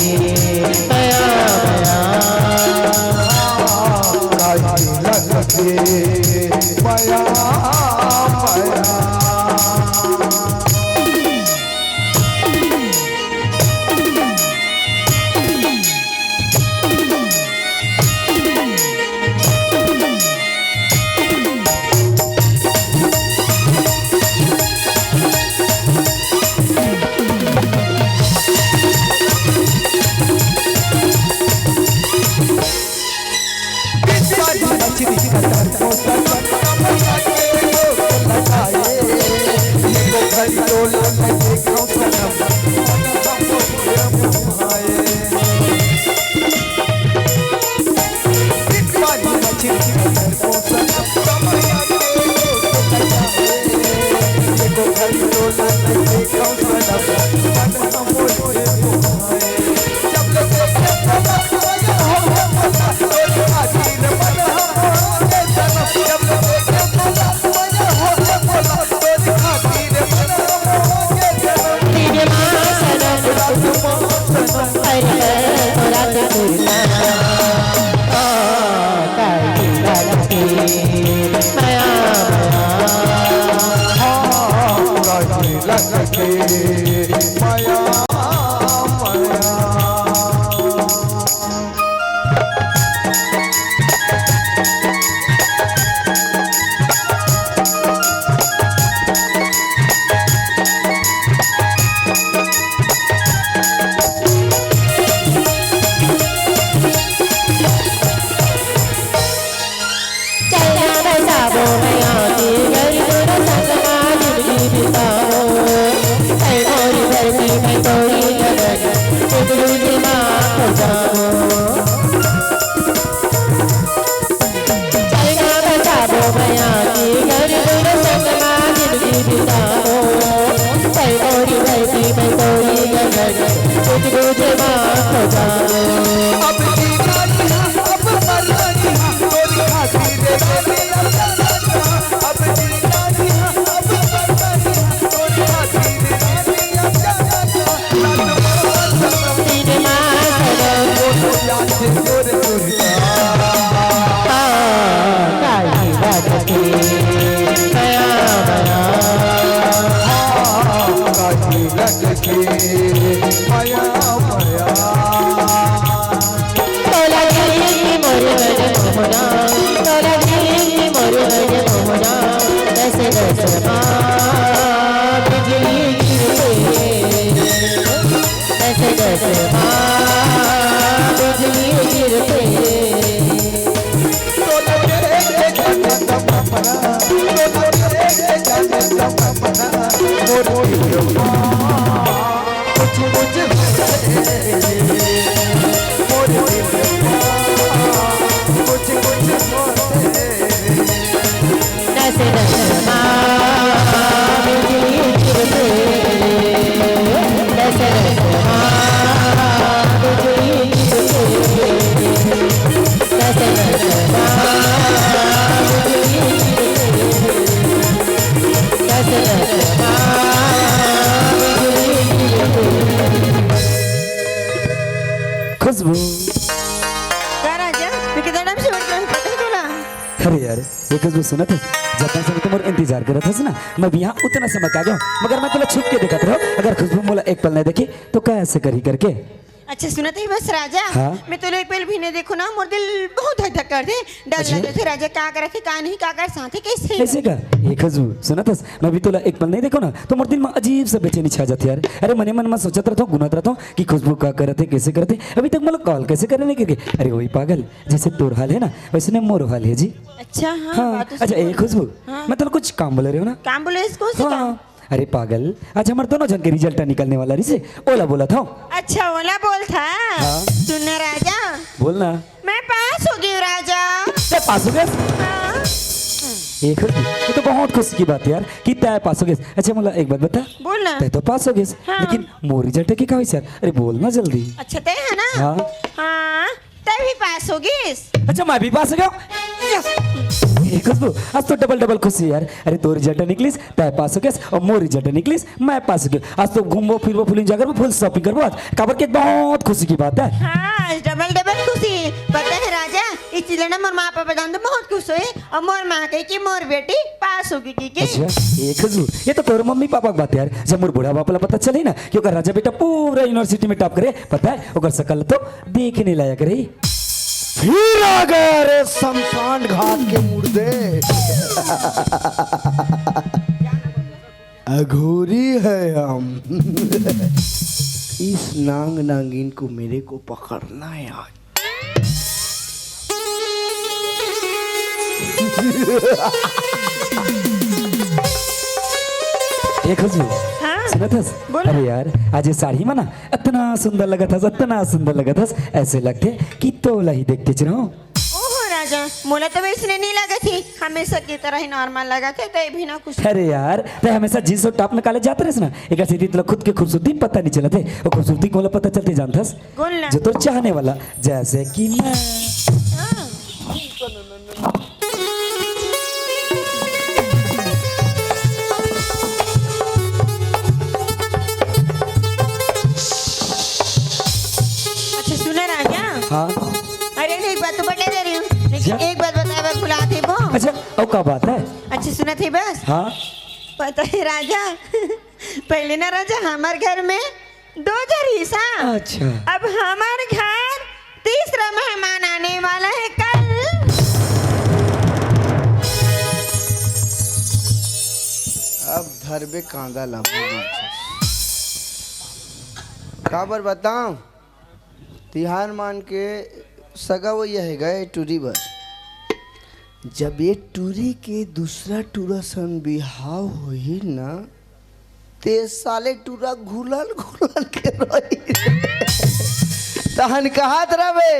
मया, मया। काहे लगे मया, मया। खुशबू। का राजा? मैं कितना टाइम से वेट कर रही हूँ, पता है तोला? अरे यार, ये खुशबू सुनत है, जब से तुम्हारा इंतजार करत हस ना, मैं भी यहाँ उतना समय का गया, मगर मैं तोला छुप के देखत रहो। अगर खुशबू मोला एक पल नहीं देखी, तो कैसे करी करके? अच्छा, सुनत है बस राजा, हाँ? मैं तोला एक पल भी नहीं देखो ना, मोर दिल बहुत धक धक करथे, डर अच्छा। लगथे राजा, का करत है, का नहीं, का कर साथे, कैसे? ऐसे का? ये खुशबू, सुनत हस, मैं भी तोला एक पल नहीं देखो ना, तो मोर दिल में अजीब सा बेचैनी छा जाथे यार। अरे, मने मन में सोचत रहता हूँ, गुनत रहता हूँ कि खुशबू का करत है, कैसे करत है, अभी तक मोला कॉल कैसे करे नहीं करके। अरे, वही पागल, जैसे तोर हाल है ना, वैसे ने मोर हाल है जी। अच्छा, हाँ, हाँ, बात तो अच्छा, सही ए बोल। खुशबू, हाँ। मैं तोला कुछ काम बोले रहे हो ना? काम बोले, इस कौन से हाँ। काम? अरे पागल, आज हमर दोनों जन के रिजल्ट निकलने वाला रहिसे, ओला बोलत हव। अच्छा, ओला बोलत हस? हाँ। सुन ना राजा। बोल ना। मैं पास हो गई हूँ राजा। तैं पास हो गए? हाँ। ए खुशबू, ये तो बहुत खुशी की बात है यार कि तैं पास हो गए। अच्छा मोला एक बात बता। बोल ना। तैं तो पास हो गए, हाँ। लेकिन मोर रिजल्ट के का होइस यार? अरे बोल ना जल्दी। अच्छा तैं है ना? हाँ। हाँ। तैं भी पास हो गइस? अच्छा, मैं भी पास हो गया। ए खुशबू, आज तो डबल डबल खुशी यार। अरे तोर रिजल्ट निकलिस, तैं पास हो गेस, अउ मोर रिजल्ट निकलिस, मैं पास हो गेंव। आज तो घूमबो फिरबो, फुल एंजॉय करबो, फुल शॉपिंग करबो आज, काबर के बहुत खुशी की बात है। हाँ, आज डबल डबल खुशी। पता है राजा, इस चीज ला ना मोर माँ पापा जान तो बहुत खुश होही, अउ मोर माँ कही कि मोर बेटी पास होगे कहिके। अच्छा, ए खुशबू, ये तो तोर मम्मी पापा के बात है यार। जब मोर बूढ़ा बाप ला पता चलही ना कि ओकर राजा बेटा पूरा यूनिवर्सिटी में टॉप करे, पता है ओकर शकल तो देखने लायक रही। फिर आ गया रे शमशान घाट के मुर्दे। अघोरी है हम। इस नांग नागिन को मेरे को पकड़ना है आज। ए खुशबू, हाँ। सुनत हस? बोल। अरे यार, आज ये साड़ी में ना इतना सुंदर लगत हस, इतना सुंदर लगत हस, ऐसे लगथे कि तोला ही देखते रहूं। ओहो राजा, मोला तो वैसने नहीं लगत ही, हमेशा की तरह ही नॉर्मल लगत हे, तैं भी ना कुछ। अरे यार, तैं हमेशा जींस अउ टॉप में काले जात रहिस ना, एकर सेती तोला खुद के खूबसूरती पता नहीं चलत हे। अउ खूबसूरती कोला पता चलथे जानथस? बोल ना। जो तोर चाहने वाला, जैसे कि मैं। हाँ। अच्छा सुना राजा। हाँ। अरे नहीं, एक बात तो बता दे रही हूँ, लेकिन क्या? एक बात बताए बर भुला थे वो। अच्छा, अउ का बात है? अच्छा सुना थे बस। हाँ। पता है राजा, पहले ना राजा हमार घर में दो झन रिहिस। अच्छा। अब हमार घर तीसरा मेहमान आने वाला है कल। अब धरबे कांदा ला मुंह में। काबर बताओ, तिहार मान के सगा वो ये है गए टूरी बर। जब ये टूरी के दूसरा टूरा सन बिहाव होही ना, ते साले टूरा घुलल घुलल के रोही। तहन कहत रहबे,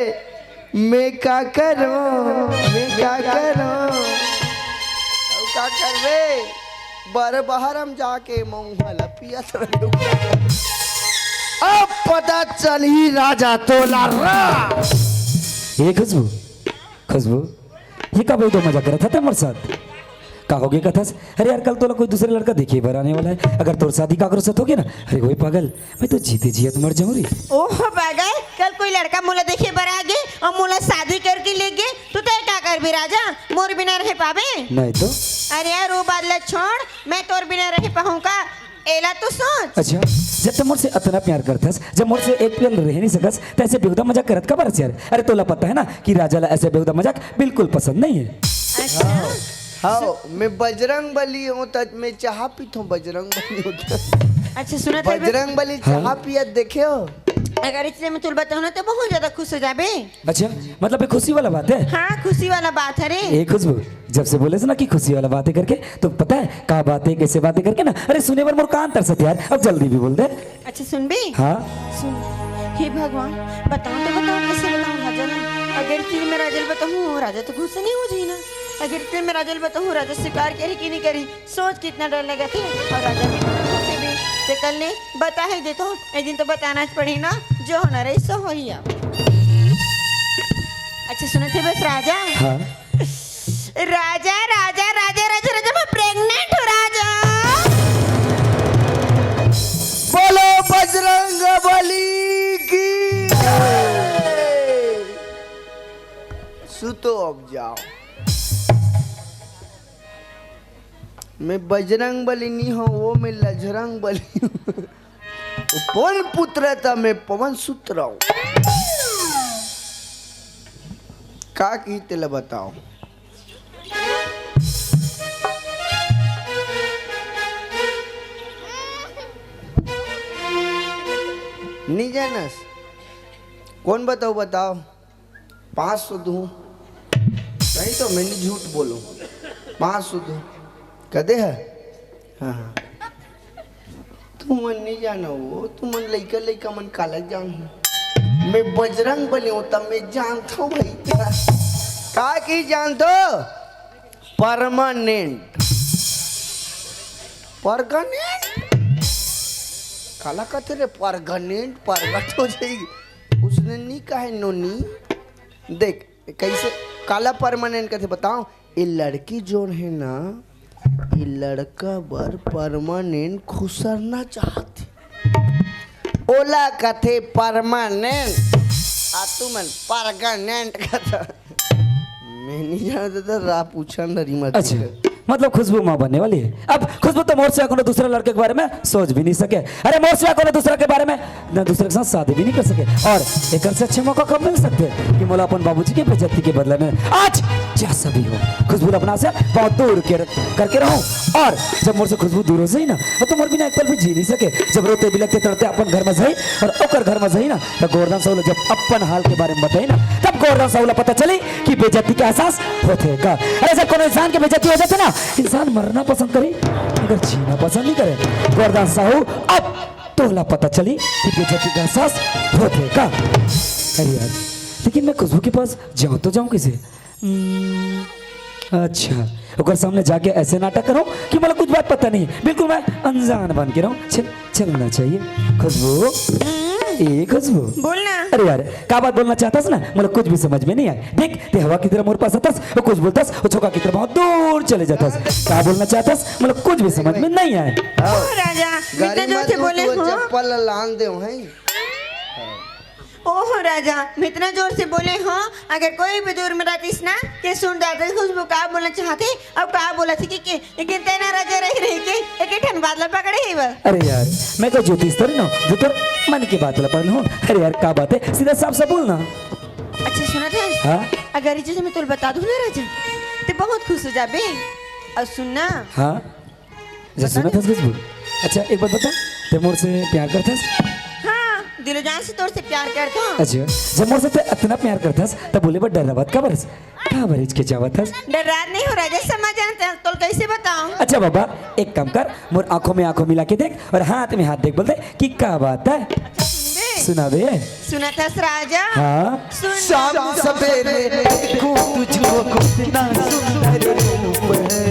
"मैं का करूं, मैं का करूं?" अब का करबे? बर बहर हम जाके मऊहा ला पियत रहबे। अब पता चलही राजा तोला रा। ए खुशबू, खुशबू, ये का बेहुदा मजाक करत हस तैं मोर साथ? का होगे कथस? अरे यार, कल तोला कोई दूसरे लड़का देखे बर आने वाला है। अगर तोर शादी काकरो साथ होगे ना, अरे ओए पागल, मैं तो जीते जियत मर जाऊं रे। ओहो पागल, कल कोई लड़का मोला देखे बर आगे अउ मोला शादी करके लेगे, तो तैं का करबे राजा? मोर बिना रह पाबे? नहीं तो। अरे यार, वो बात ला छोड़, मैं तोर बिना रह पाहूं का? एला तो सोच। अच्छा, जब तैं मोर से अतना प्यार करथस, जब मोर से एक पल रह नहीं सकस, त ऐसे बेहुदा मजाक करत काबर हस यार? अरे तोला पता है ना कि राजा ला ऐसे बेहुदा मजाक बिल्कुल पसंद नहीं है। अच्छा। हाँ, मैं बजरंग बली हूँ, त मैं चाहा पीथों बजरंग बली हूँ। अच्छा, सुनत है बे- बजरंग बली हाँ। चाहा पियत देखे हो? अगर इसलिए मैं तोला बताऊँ ना, तो बहुत ज्यादा खुश हो जाबे। अच्छा, मतलब ये खुशी वाला बात है? हाँ, खुशी वाला बात है रे। ए खुशबू, जब से बोले से ना कि खुशी वाला बातें करके, तो पता है का बातें, कैसे बातें करके ना, अरे सुने बर मोर कान तरसत यार। अब जल्दी भी बोल दे। अच्छा सुनबे? हाँ। सुन, हे भगवान, बताऊं तो बताऊं, कैसे बताऊं राजा ना? अगर फिर मैं राजा ल बताऊं, राजा तो गुस्सा नहीं हो जाही ना। अगर फिर मैं राजा ल बताऊं, राजा स्वीकार करे कि नहीं करे, सोच कितना डर लगथे। अउ राजा भी थोड़ा गुस्से भी, ते कल ने बता ही देथों, एक दिन तो बताना ही पड़ही ना, जो होना रही सो होही अब। अच्छा सुनत हे बस राजा। हाँ। राजा, राजा, राजा, राजा, राजा, मैं प्रेग्नेंट हूँ राजा। बोलो बजरंग बली की जय। सुतो अब जाओ। मैं बजरंग बली नहीं हूँ, वो मैं लजरंग बली हूँ। वो पवन पुत्र था, मैं पवन सूत्र हूँ। का की तेला बताओ। नहीं जानस? कौन बताओ, बताओ। पाँच सौ दूँ। नहीं तो मैं नहीं झूठ बोलूँ। पाँच सौ दूँ। कदे है? हाँ, हाँ। तुमन नहीं जानो वो, तुमन लइका, लइका मन काला जान हो। मैं बजरंग बली हूँ, तब मैं जानता हूँ भाई। का की जानता हो? परमानेंट। परगनेंट? काला कहते रे, परगनेंट, परगट हो जाएगी। उसने नहीं कहा है नोनी। देख, कैसे? काला परमानेंट कथे बताओ? ये लड़की जोन हे ना, ये लड़का बर परमानेंट खुसरना चाहत हे। ओला कथे परमानेंट, आ तुमन परगनेंट कथा। मैं नहीं जानता था, रा पूछन डरी मत। अच्छा, मतलब खुशबू माँ बनने वाली है। अब खुशबू तो मोर से कोनो दूसरा लड़के के बारे में सोच भी नहीं सके। अरे, मोर से कोनो दूसरा के बारे में ना दूसरे के साथ शादी भी नहीं कर सके। और एकर से अच्छा मौका कब मिल सकथे कि मोला अपन बाबूजी के बेइज्जती के बदला में आज जैसा भी हो, खुशबू ला अपना से बहुत दूर के, करके रहूं। और जब मोर से खुशबू दूर हो जाही ना, तो मोर बिना एक पल भी जी नहीं सके। जब रोते बिलखते तड़पते अपन घर में जाही और ओकर घर में जाही ना, तो गोवर्धन साहू ला जब अपन हाल के बारे में बताही ना, तब गोवर्धन साहू ला पता चली कि बेइज्जती के एहसास होथे का। अरे, जब कोनो इंसान के बेइज्जती हो जाथे ना, इंसान मरना पसंद करही, मगर जीना पसंद नहीं करे। गोवर्धन साहू, अब तोला पता चली कि बेइज्जती का एहसास होथे का। अरे यार, लेकिन मैं खुशबू के पास जाऊं तो जाऊं कैसे? हम्म, अच्छा, ओकर सामने जाके ऐसे नाटक करूं कि मोला कुछ बात पता नहीं, बिल्कुल मैं अनजान बन के रहूं। चल, चलना चाहिए। खुशबू, ए खुशबू। बोलना। अरे यार, का बात बोलना चाहतस ना, मोला कुछ भी समझ में नहीं आए। देख, ते हवा की तरह मोर पास आतस, वो कुछ बोलतस, वो झोंका की तरह बहुत दूर चले जातस। का बोलना चाहतस, मोला कुछ भी समझ में नहीं आए। ओ राजा, मैं इतना जोर से बोले हूँ। चप्पल ला लान दे हैं। ओहो राजा, मैं इतना जोर से बोले हूँ, अगर कोई भी दूर में रहतीस ना, के सुन जाते खुशबू का बोलना चाहथे, अब का बोला थी कि, कि लेकिन तेना राजा रही रही के एक ही ठन बात ला पकड़े ही बस। अरे यार, मैं तो ज्योतिष थोड़ी ना, जो तोर मन की बात ला पढ़ लूं। अरे यार, का बात है, सीधा साफ साफ बोलना। अच्छा सुनत हस? हाँ? अगर ये चीज मैं तोला बता दूं ना राजा, ते बहुत खुश हो जाबे। और सुनना। हाँ? अच्छा, बता सुनत दे। हस खुशबू? अच्छा, एक बात बता, ते मोर से प्यार करथस? हाँ, दिलो जान से तोर से प्यार करथों। अच्छा, जब मोर से ते अतना प्यार करथस, तब बोले बर डर्रावत काबर हस? काबर हिचकिचावत हस? डर्रात नहीं हो राजा, समझ जानते हैं, तोला कैसे बताऊं? अच्छा बाबा, एक काम कर, मोर आंखों में आंखों मिला के देख और हाथ में हाथ देख, बोल दे कि का बात है। सुनबे? सुना बे। सुनत हस राजा? हाँ। सुन। शाम सवेरे देखूं तुझको, कितना सुंदर रूप है।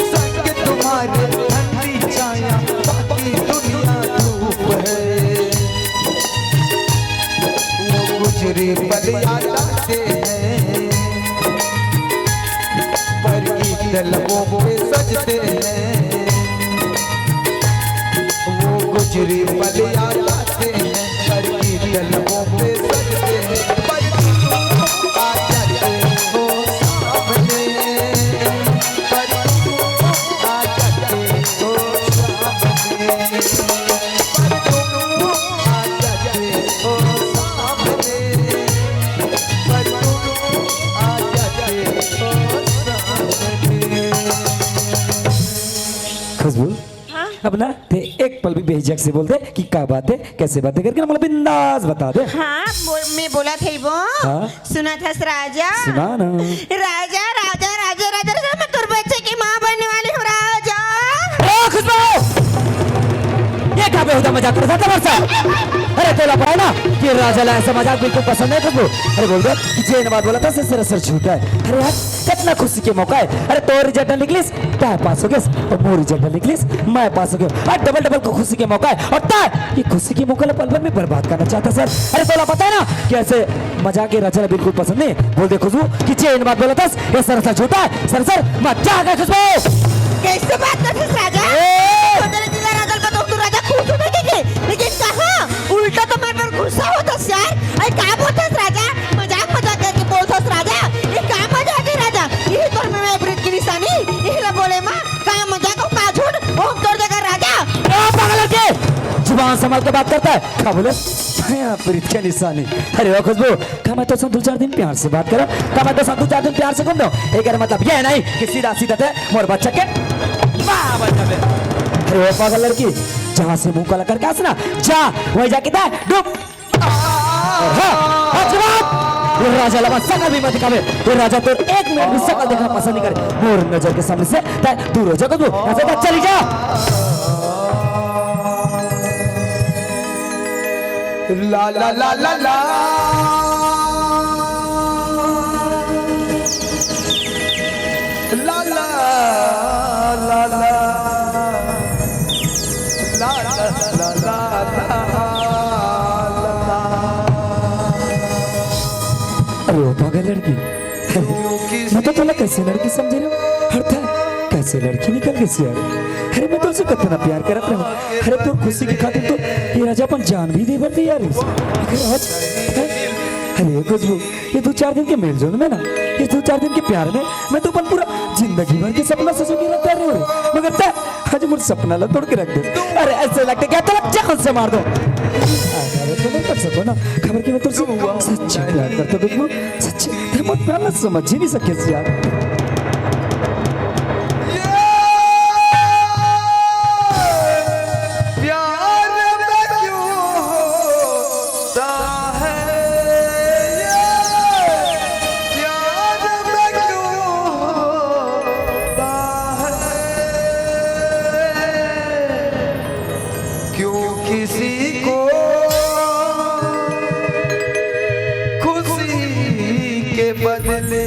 संग तुम्हारे ठंडी छाया, बाकी दुनिया धूप है। वो गुजरे पल याद आते हैं, पर गीत लबों पे सजते हैं। वो गुजरे पल याद आते हैं, पर गीत लबों पे सजते हैं। पर तुम आ जाते हो सामने, पर तुम आ जाते हो सामने। खुशबू, हाँ? अब ना ते एक पल भी बेहिचक से बोल दे कि का बात है, कैसे बात है करके ना, मतलब बिंदास बता दे। हाँ, बोल, मैं बोला थे वो। हाँ? सुनत हस राजा? सुना ना। राजा, राजा, राजा, राजा, राजा, मैं तोर बच्चे की माँ बनने वाली हूँ राजा। ए, खुशबू! ये का बेहुदा मजाक करत हस तमार साथ? अरे, तोला पता है ना कि राजा ला ऐसा मजाक बिल्कुल पसंद नहीं, खुशबू। अरे, बोल दे कि जेन बात बोला था, सरासर झूठा है। अरे यार, कितना खुशी के मौका है। अरे, तोर result निकलिस, तैं पास हो गेस, और मोर result निकलिस, मैं पास हो गेंव। अरे, double double को खुशी के मौका है, और तैं ये खुशी के मौका ला पल भर में बर्बाद करना चाहत हस। अरे, तोला पता है ना कि ऐसे मजाक के राजा ला बिल्कुल पसंद नहीं। बोल दे खुशबू कि जेन बात बोलत हस, ये सरासर झूठा है, सरासर मजाक है खुशबू। कैसे बात करत हस राजा? ए! तो तेरे जिला राजा बताओ, तू राजा खुश हो गई थी, लेकिन कहाँ? उल्टा तो मेरे पर गुस्सा होत हस यार। अरे का बोलत हस राजा? मजाक मजाक करके बोलत हस राजा। ये का मजाक है राजा? यही तो मैं प्रीत की निशानी, यही ला बोले माँ, का मजाक हो, का झूठ, वो हम तोड़ देगा राजा। ए, पागल लड़के, जुबान संभाल के बात करता है। का बोले? छाया प्रीत के निशानी। अरे ओ खुशबू, का मैं तोर संग दू चार दिन प्यार से बात करंव? का मैं तोर संग दू चार दिन प्यार से घूमंव? एकर मतलब ये नहीं कि सीधा सीधा तैं मोर बच्चा के माँ बन जाबे। अरे ओ पागल लड़की, जहाँ से मुंह काला करके आस ना, जा, वहीं जाके तैं डूब। और हाँ, हाँ, जवाब! ये राजा ला सकल भी मत दिखाबे। ये राजा तोर एक मिनट भी सकल देखना पसंद नहीं करे। मोर नजर के सामने से तैं दूर हो जा, कबू। यहाँ से तैं चली जा। ला, ला, ला, ला, ला। ला, ला, ला, ला। ला, ला, ला, ला, ला, ला। मैं तो तोला कैसे लड़की समझे रहे हूँ, अरे तैं कैसे लड़की निकल गे यार। अरे मैं तोर से कतना प्यार करत रहे हूँ। अरे तोर खुशी के खातिर तो ये राजा अपन जान भी दे बर तैयार हे। अरे आज, हैं? अरे खुशबू, ये दो चार दिन के मेलजोल में ना, ये दो चार दिन के प्यार में मैं तो अपन पूरा जिंदगी भर के सपना सजो के रख रहे हूँ। मगर तैं आज मोर सपना ला तोड़ के रख दे। अरे ऐसे लगथे क्या तोला जान से मार दूं। अरे तो नहीं कर सको ना, काबर कि मैं तोर से सच्चे प्यार करता हूँ खुशबू, सच्चे। तैं मोर प्यार ला समझ ही नहीं सके यार। प्यार में क्यों होता है ये? प्यार में क्यों होता है? क्यों किसी को खुशी के बदले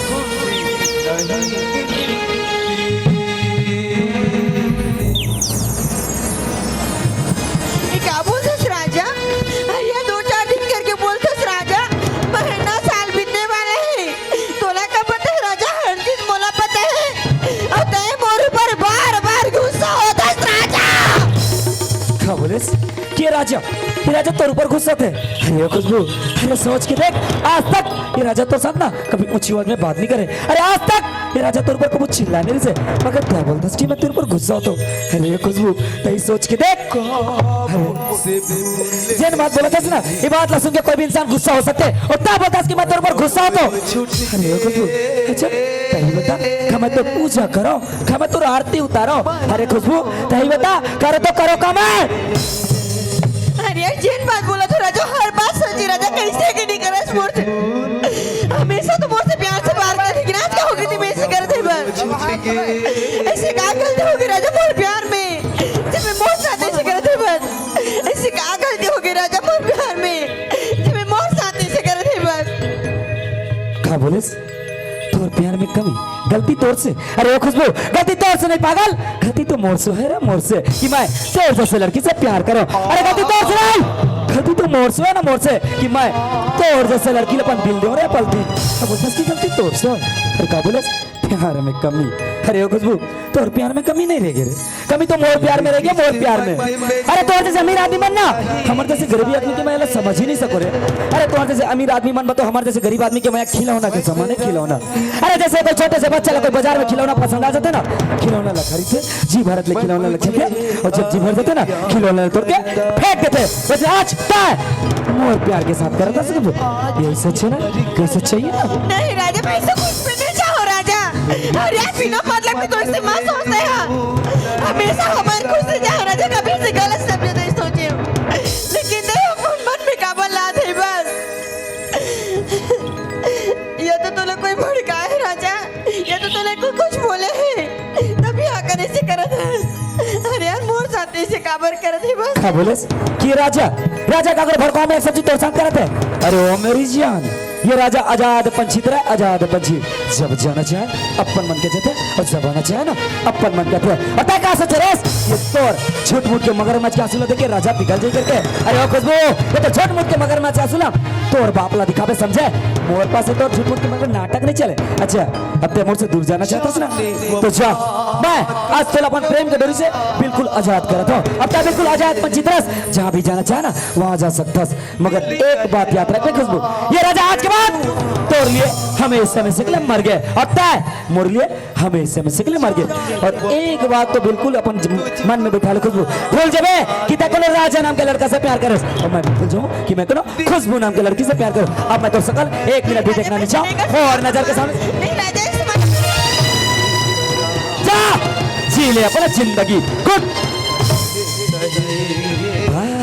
खुशी नहीं मिलती? ये का बोलथस राजा? अरे ये दो चार दिन करके बोलथस राजा, महीना साल बीतने वाला हे। तोला का पता हे राजा, हर चीज मोला पता हे। अउ तैं मोर ऊपर बार बार गुस्सा होथस राजा। का बोलेस? के राजा, ये राजा तोर ऊपर गुस्सा थे। अरे खुशबू, अरे सोच के देख, आज तक ये राजा तोर साथ ना कभी ऊंची आवाज में बात नहीं करे। अरे आज तक ये राजा तोर ऊपर कभी चिल्ला नहीं से, मगर तैं बोलथस कि मैं तोर ऊपर गुस्सा होथों। अरे खुशबू, तैं सोच के देख। अरे जेन बात बोलथस ना, ये बात ला सुन के कोई भी इंसान गुस्सा हो सकथे। अउ तैं बोलथस कि मैं तोर ऊपर गुस्सा होथों। अरे खुशबू, अच्छा, तैं बता, का मैं तोर पूजा करों, का मैं तोर आरती उतारों? अरे खुशबू, तैं बता, करों तो करों का मैं? अरे यार, जेन बात बोलथस राजा, हर बात सच्ची राजा, कैसे के नहीं करस मोर से? हमेशा तो मोर से प्यार से बात करथे, लेकिन आज का हो गे तैं मेरे से करथे बस? ऐसे का गलती हो गे राजा मोर प्यार में, जे मैं मोर साथ ऐसे करथे बस? ऐसे का गलती हो गे राजा मोर प्यार में, जे मैं मोर साथ ऐसे करथे बस? का बोलेस? तोर प्यार में कमी, गलती तोर से। अरे ओ खुशबू, गलती तोर से नहीं पागल, गलती तो मोर से हे रे, मोर से, कि मैं तोर जैसे लड़की से प्यार करों। अरे गलती तोर से नहीं, गलती तो मोर से हे ना, मोर से, कि मैं तोर जैसे लड़की ला अपन दिल देंव रे, अपन दिल। अब बोलथस कि गलती तोर से हे। अरे का बोलेस? प्यार में कमी। अरे ओ खुशबू, तोर प्यार में कमी नहीं रह गे रे, कमी तो मोर प्यार में रह गे, मोर प्यार में। अरे तोर जैसे अमीर आदमी मन ना हमर जैसे गरीबी आदमी के मया ला समझ ही नहीं सको रे। अरे तोर जैसे अमीर आदमी मन बर तो हमर जैसे गरीब आदमी के मया खिलौना के समान हे, खिलौना। अरे जैसे कोई छोटे से बच्चा ला कोई बाजार में खिलौना पसंद आ जाथे ना, खिलौना ला खरीदथे, जी भरत ले खिलौना ला खरीदथे, अउ जब जी भर जाथे ना, खिलौना ला तोड़ के फेंक देथे। वैसे आज तैं मोर प्यार के साथ करत हस, यही सच हे ना? कइसे चाहिए ना? नहीं राजा, मैं ऐसा कुछ भी नहीं चाहूँ राजा। अरे यार, बिना मतलब के तोर से मत सोचते हैं। हमेशा हमारी खुशी चाहो राजा, कभी से गलत शब्द नहीं सोचे हो। लेकिन नहीं, अपन मन में काबर लात हे बस। ये तो तोला कोई भड़काए हे राजा, ये तो तोला कोई कुछ बोले हे, तभी आकर ऐसे करत हे। अरे यार, मोर साथ ऐसे काबर करत हे बस। का बोलेस कि राजा, राजा का अगर भड़काव में एक सब्जी तोर साथ करत हे? अरे ओ मेरी जान, ये राजा आजाद पंछी तरह, आजाद पंछी, जब जाना चाहे अपन मन के जाथे अउ जब आना चाहे ना अपन मन के आथे। अउ तैं का सोचे रेस, ये तोर झूठ मूठ के मगरमच्छ के आंसू ला देख के राजा पिघल जाही करके? अरे ओ खुशबू, ये तो झूठ मूठ के मगरमच्छ के आंसू ला तोर बाप ला दिखाबे समझे। मोर पास ये तोर झूठ मूठ के मगर नाटक नहीं चले। अच्छा, अब तैं मोर से दूर जाना चाहत हस ना, तो जा, मैं आज तोला अपन प्रेम के डोरी से बिल्कुल आजाद करत हूँ। अब तैं बिल्कुल आजाद पंछी तरह जहाँ भी जाना चाहे ना, वहाँ जा सकत हस। मगर एक बात याद रख बे खुशबू, ये राजा आज के बाद तोर लिए हमेशा हमेशा के लिए मर गे, अउ तैं मोर लिए हमेशा हमेशा के लिए मर गे। अउ एक बात तो बिल्कुल अपन ज-, मन में बिठा ले खुशबू, भूल जबे कि तैं कोनो राजा नाम के लड़का से प्यार करेस, अउ मैं भी भूल जाऊँ कि मैं कोनो खुशबू नाम के लड़की से प्यार करों। अब मैं तोर सकल एक मिनट भी देखना नहीं चाहूँ, अउ नजर के सामने नहीं राजा, ऐसे मत। जा, जी ले अपना जिंदगी, गुड बाय।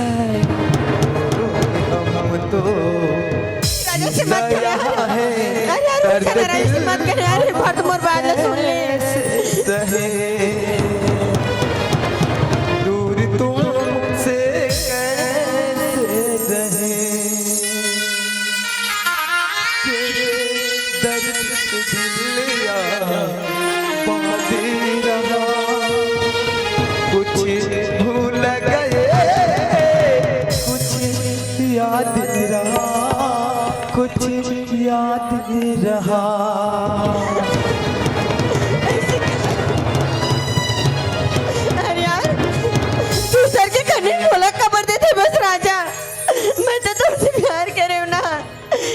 राजा से मत करे। अरे यार, राजा से मत करे। अरे बात मोर बात ला सुन ले। सहे दूर तुमसे कैसे रहे? के दर्द दिल या बांधे रहा, कुछ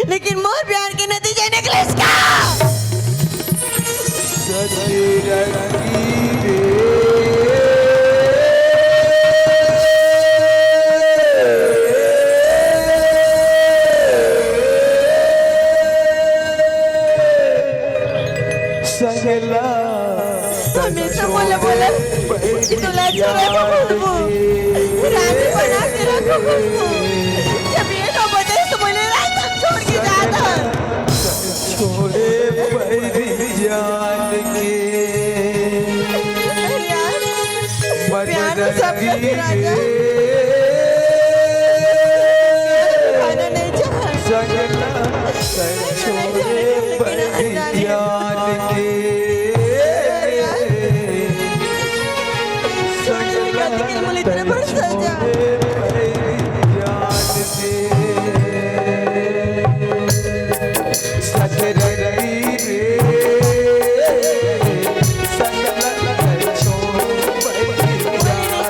लेकिन मोर प्यार के नतीजा निकलिस का? हमेशा मोला बोलस कि तोला छोड़े को खुशबू, रानी बना के रखो खुशबू। जब ये नौबत आइस तो मोला रास्ता छोड़ के जात हस। छोड़े पैरी जान के। अरे यार, प्यार में सब कुछ राजा। खाना नहीं चाह। सगला छोड़े पैरी जान के।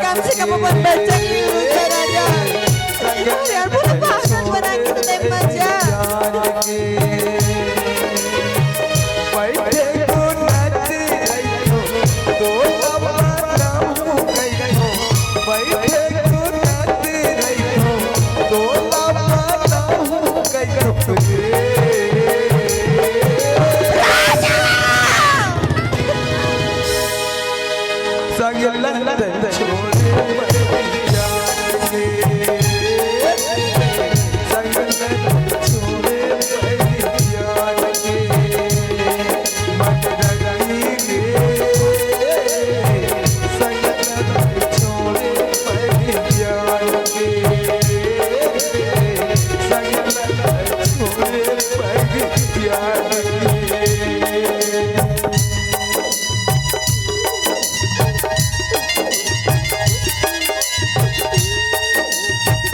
कम से कम अपन बच्चा के लिए उनका राजा। अरे यार, पूरा पागल बना के तो देख मत जा।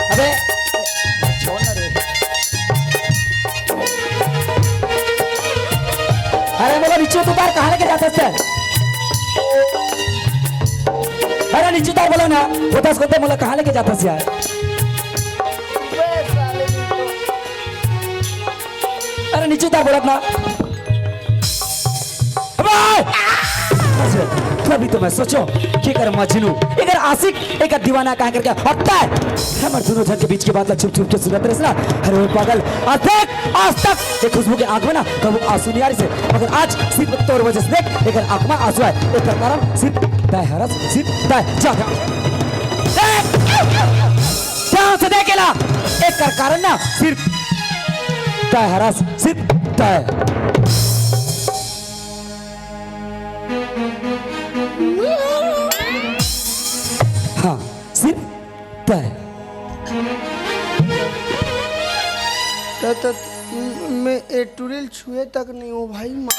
अबे, छोड़ ना रे। अरे मोला नीचे उतार, कहाँ लेके जात हस? अरे नीचे उतार बोला ना, होतस कोते मोला कहाँ लेके जात हस यार? अरे नीचे उतार बोलत ना। अबे! तभी तो मैं सोचो कि एकर मजनू, एकर आशिक, एकर दीवाना कहाँ करके हटता है। हमर दोनों जन के बीच के बात ला छुप छुप के सुनत रहिस ना। अरे ओ पागल, आज देख, आज तक ये खुशबू के आँख में ना कबो आंसू नहीं आ रहिस हे, मगर आज सिर्फ तोर वजह से देख, एकर आँख में आंसू आए। एकर कारण सिर्फ तैं हरस, सिर्फ तैं। जा, जा। देख! ध्यान से देख एला। एकर कारण ना सिर्फ तैं हरस, सिर्फ तैं। हाँ, सिर्फ तैं। त, त, मैं ए टुरी ल छुए तक नहीं हो भाई, मार।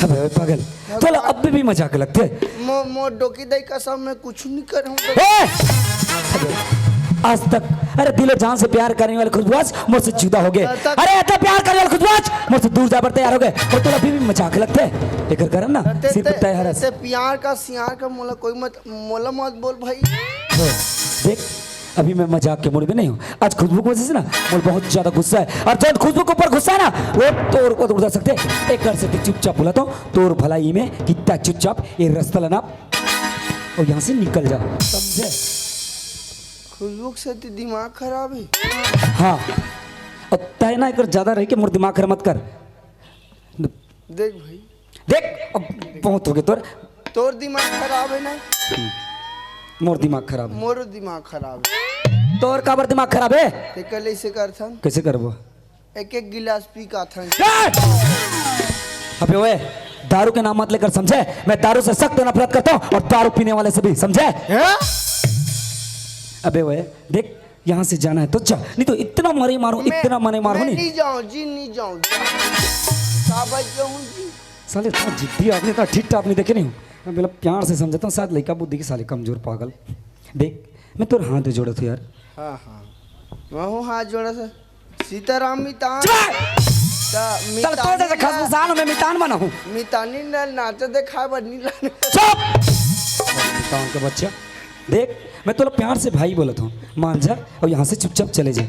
अबे ओए पागल, तोला अब भी मजाक लगथे। मो-, मोर डोकी दाई कसम, मैं कुछ नहीं कर हूँ। ए! अबे, आज तक, अरे दिलो जान से प्यार करने वाले खुशबू आज मोर से जुदा हो गए। त, त, अरे इतना प्यार करने वाले खुशबू आज मोर से दूर जा बर तैयार हो गए। अउ तोला अभी भी मजाक लगथे। एकर कारण ना ते, सिर्फ ते, तैं हरस। ते प्यार का सियार का मोला कोई मत, मोला मत बोल भाई। हो, देख, अभी मैं मजाक के मूड में नहीं हूँ। आज खुशबू के वजह से ना मोला बहुत ज्यादा गुस्सा है, अउ जब खुशबू के ऊपर गुस्सा है ना, वो तोर को उड़ सकथे। एकर से तैं चुपचाप बोला तो तोर भलाई में कितना चुपचाप ये रास्ता ला नाप अउ यहाँ से निकल जा, समझे? खुशबू के सेती दिमाग खराब है। हाँ, अउ तैं ना एकर ज्यादा रह के मोर दिमाग खराब मत कर। देख भाई। देख, अब बहुत हो गए तोर। तोर दिमाग खराब है ना? मोर दिमाग खराब है। मोरो दिमाग खराब है। तोर काबर दिमाग खराब है? ते कल ऐसे करथन। कैसे करबो? एक एक गिलास पी का थन। ए! अबे ओए, दारू के नाम मत लेकर, समझे? मैं दारू से सख्त नफरत करता हूँ और दारू पीने वाले से भी, समझे? हैं? अबे ओए, देख, यहाँ से जाना है तो जा, नहीं तो इतना मरे मारूं, मैं, इतना मरे मारूं मैं नहीं। नहीं जाऊँ जी, नहीं जाऊँ जी। का भाई कहूँ जी? साले इतना जिद्दी आदमी, इतना ठिट्ठ आदमी देखे नहीं हूँ। मैं बोला प्यार से समझाता हूँ, शायद लड़का बुद्धि के साले कमजोर पागल। देख, मैं तोर हाथ जोड़त हूँ यार। हाँ, हाँ। मैं हूँ हाथ जोड़ा था। सीताराम मितान। चुप! त चल, तोर जैसे मितानी खसबूसान में मितान बना हूँ। मितानी ना नाच दिखाए बर नहीं लाने। चुप! मितान का बच्चा। देख, मैं तोला प्यार से भाई बोलत हूँ, मान जा और यहाँ से चुपचाप चले जा।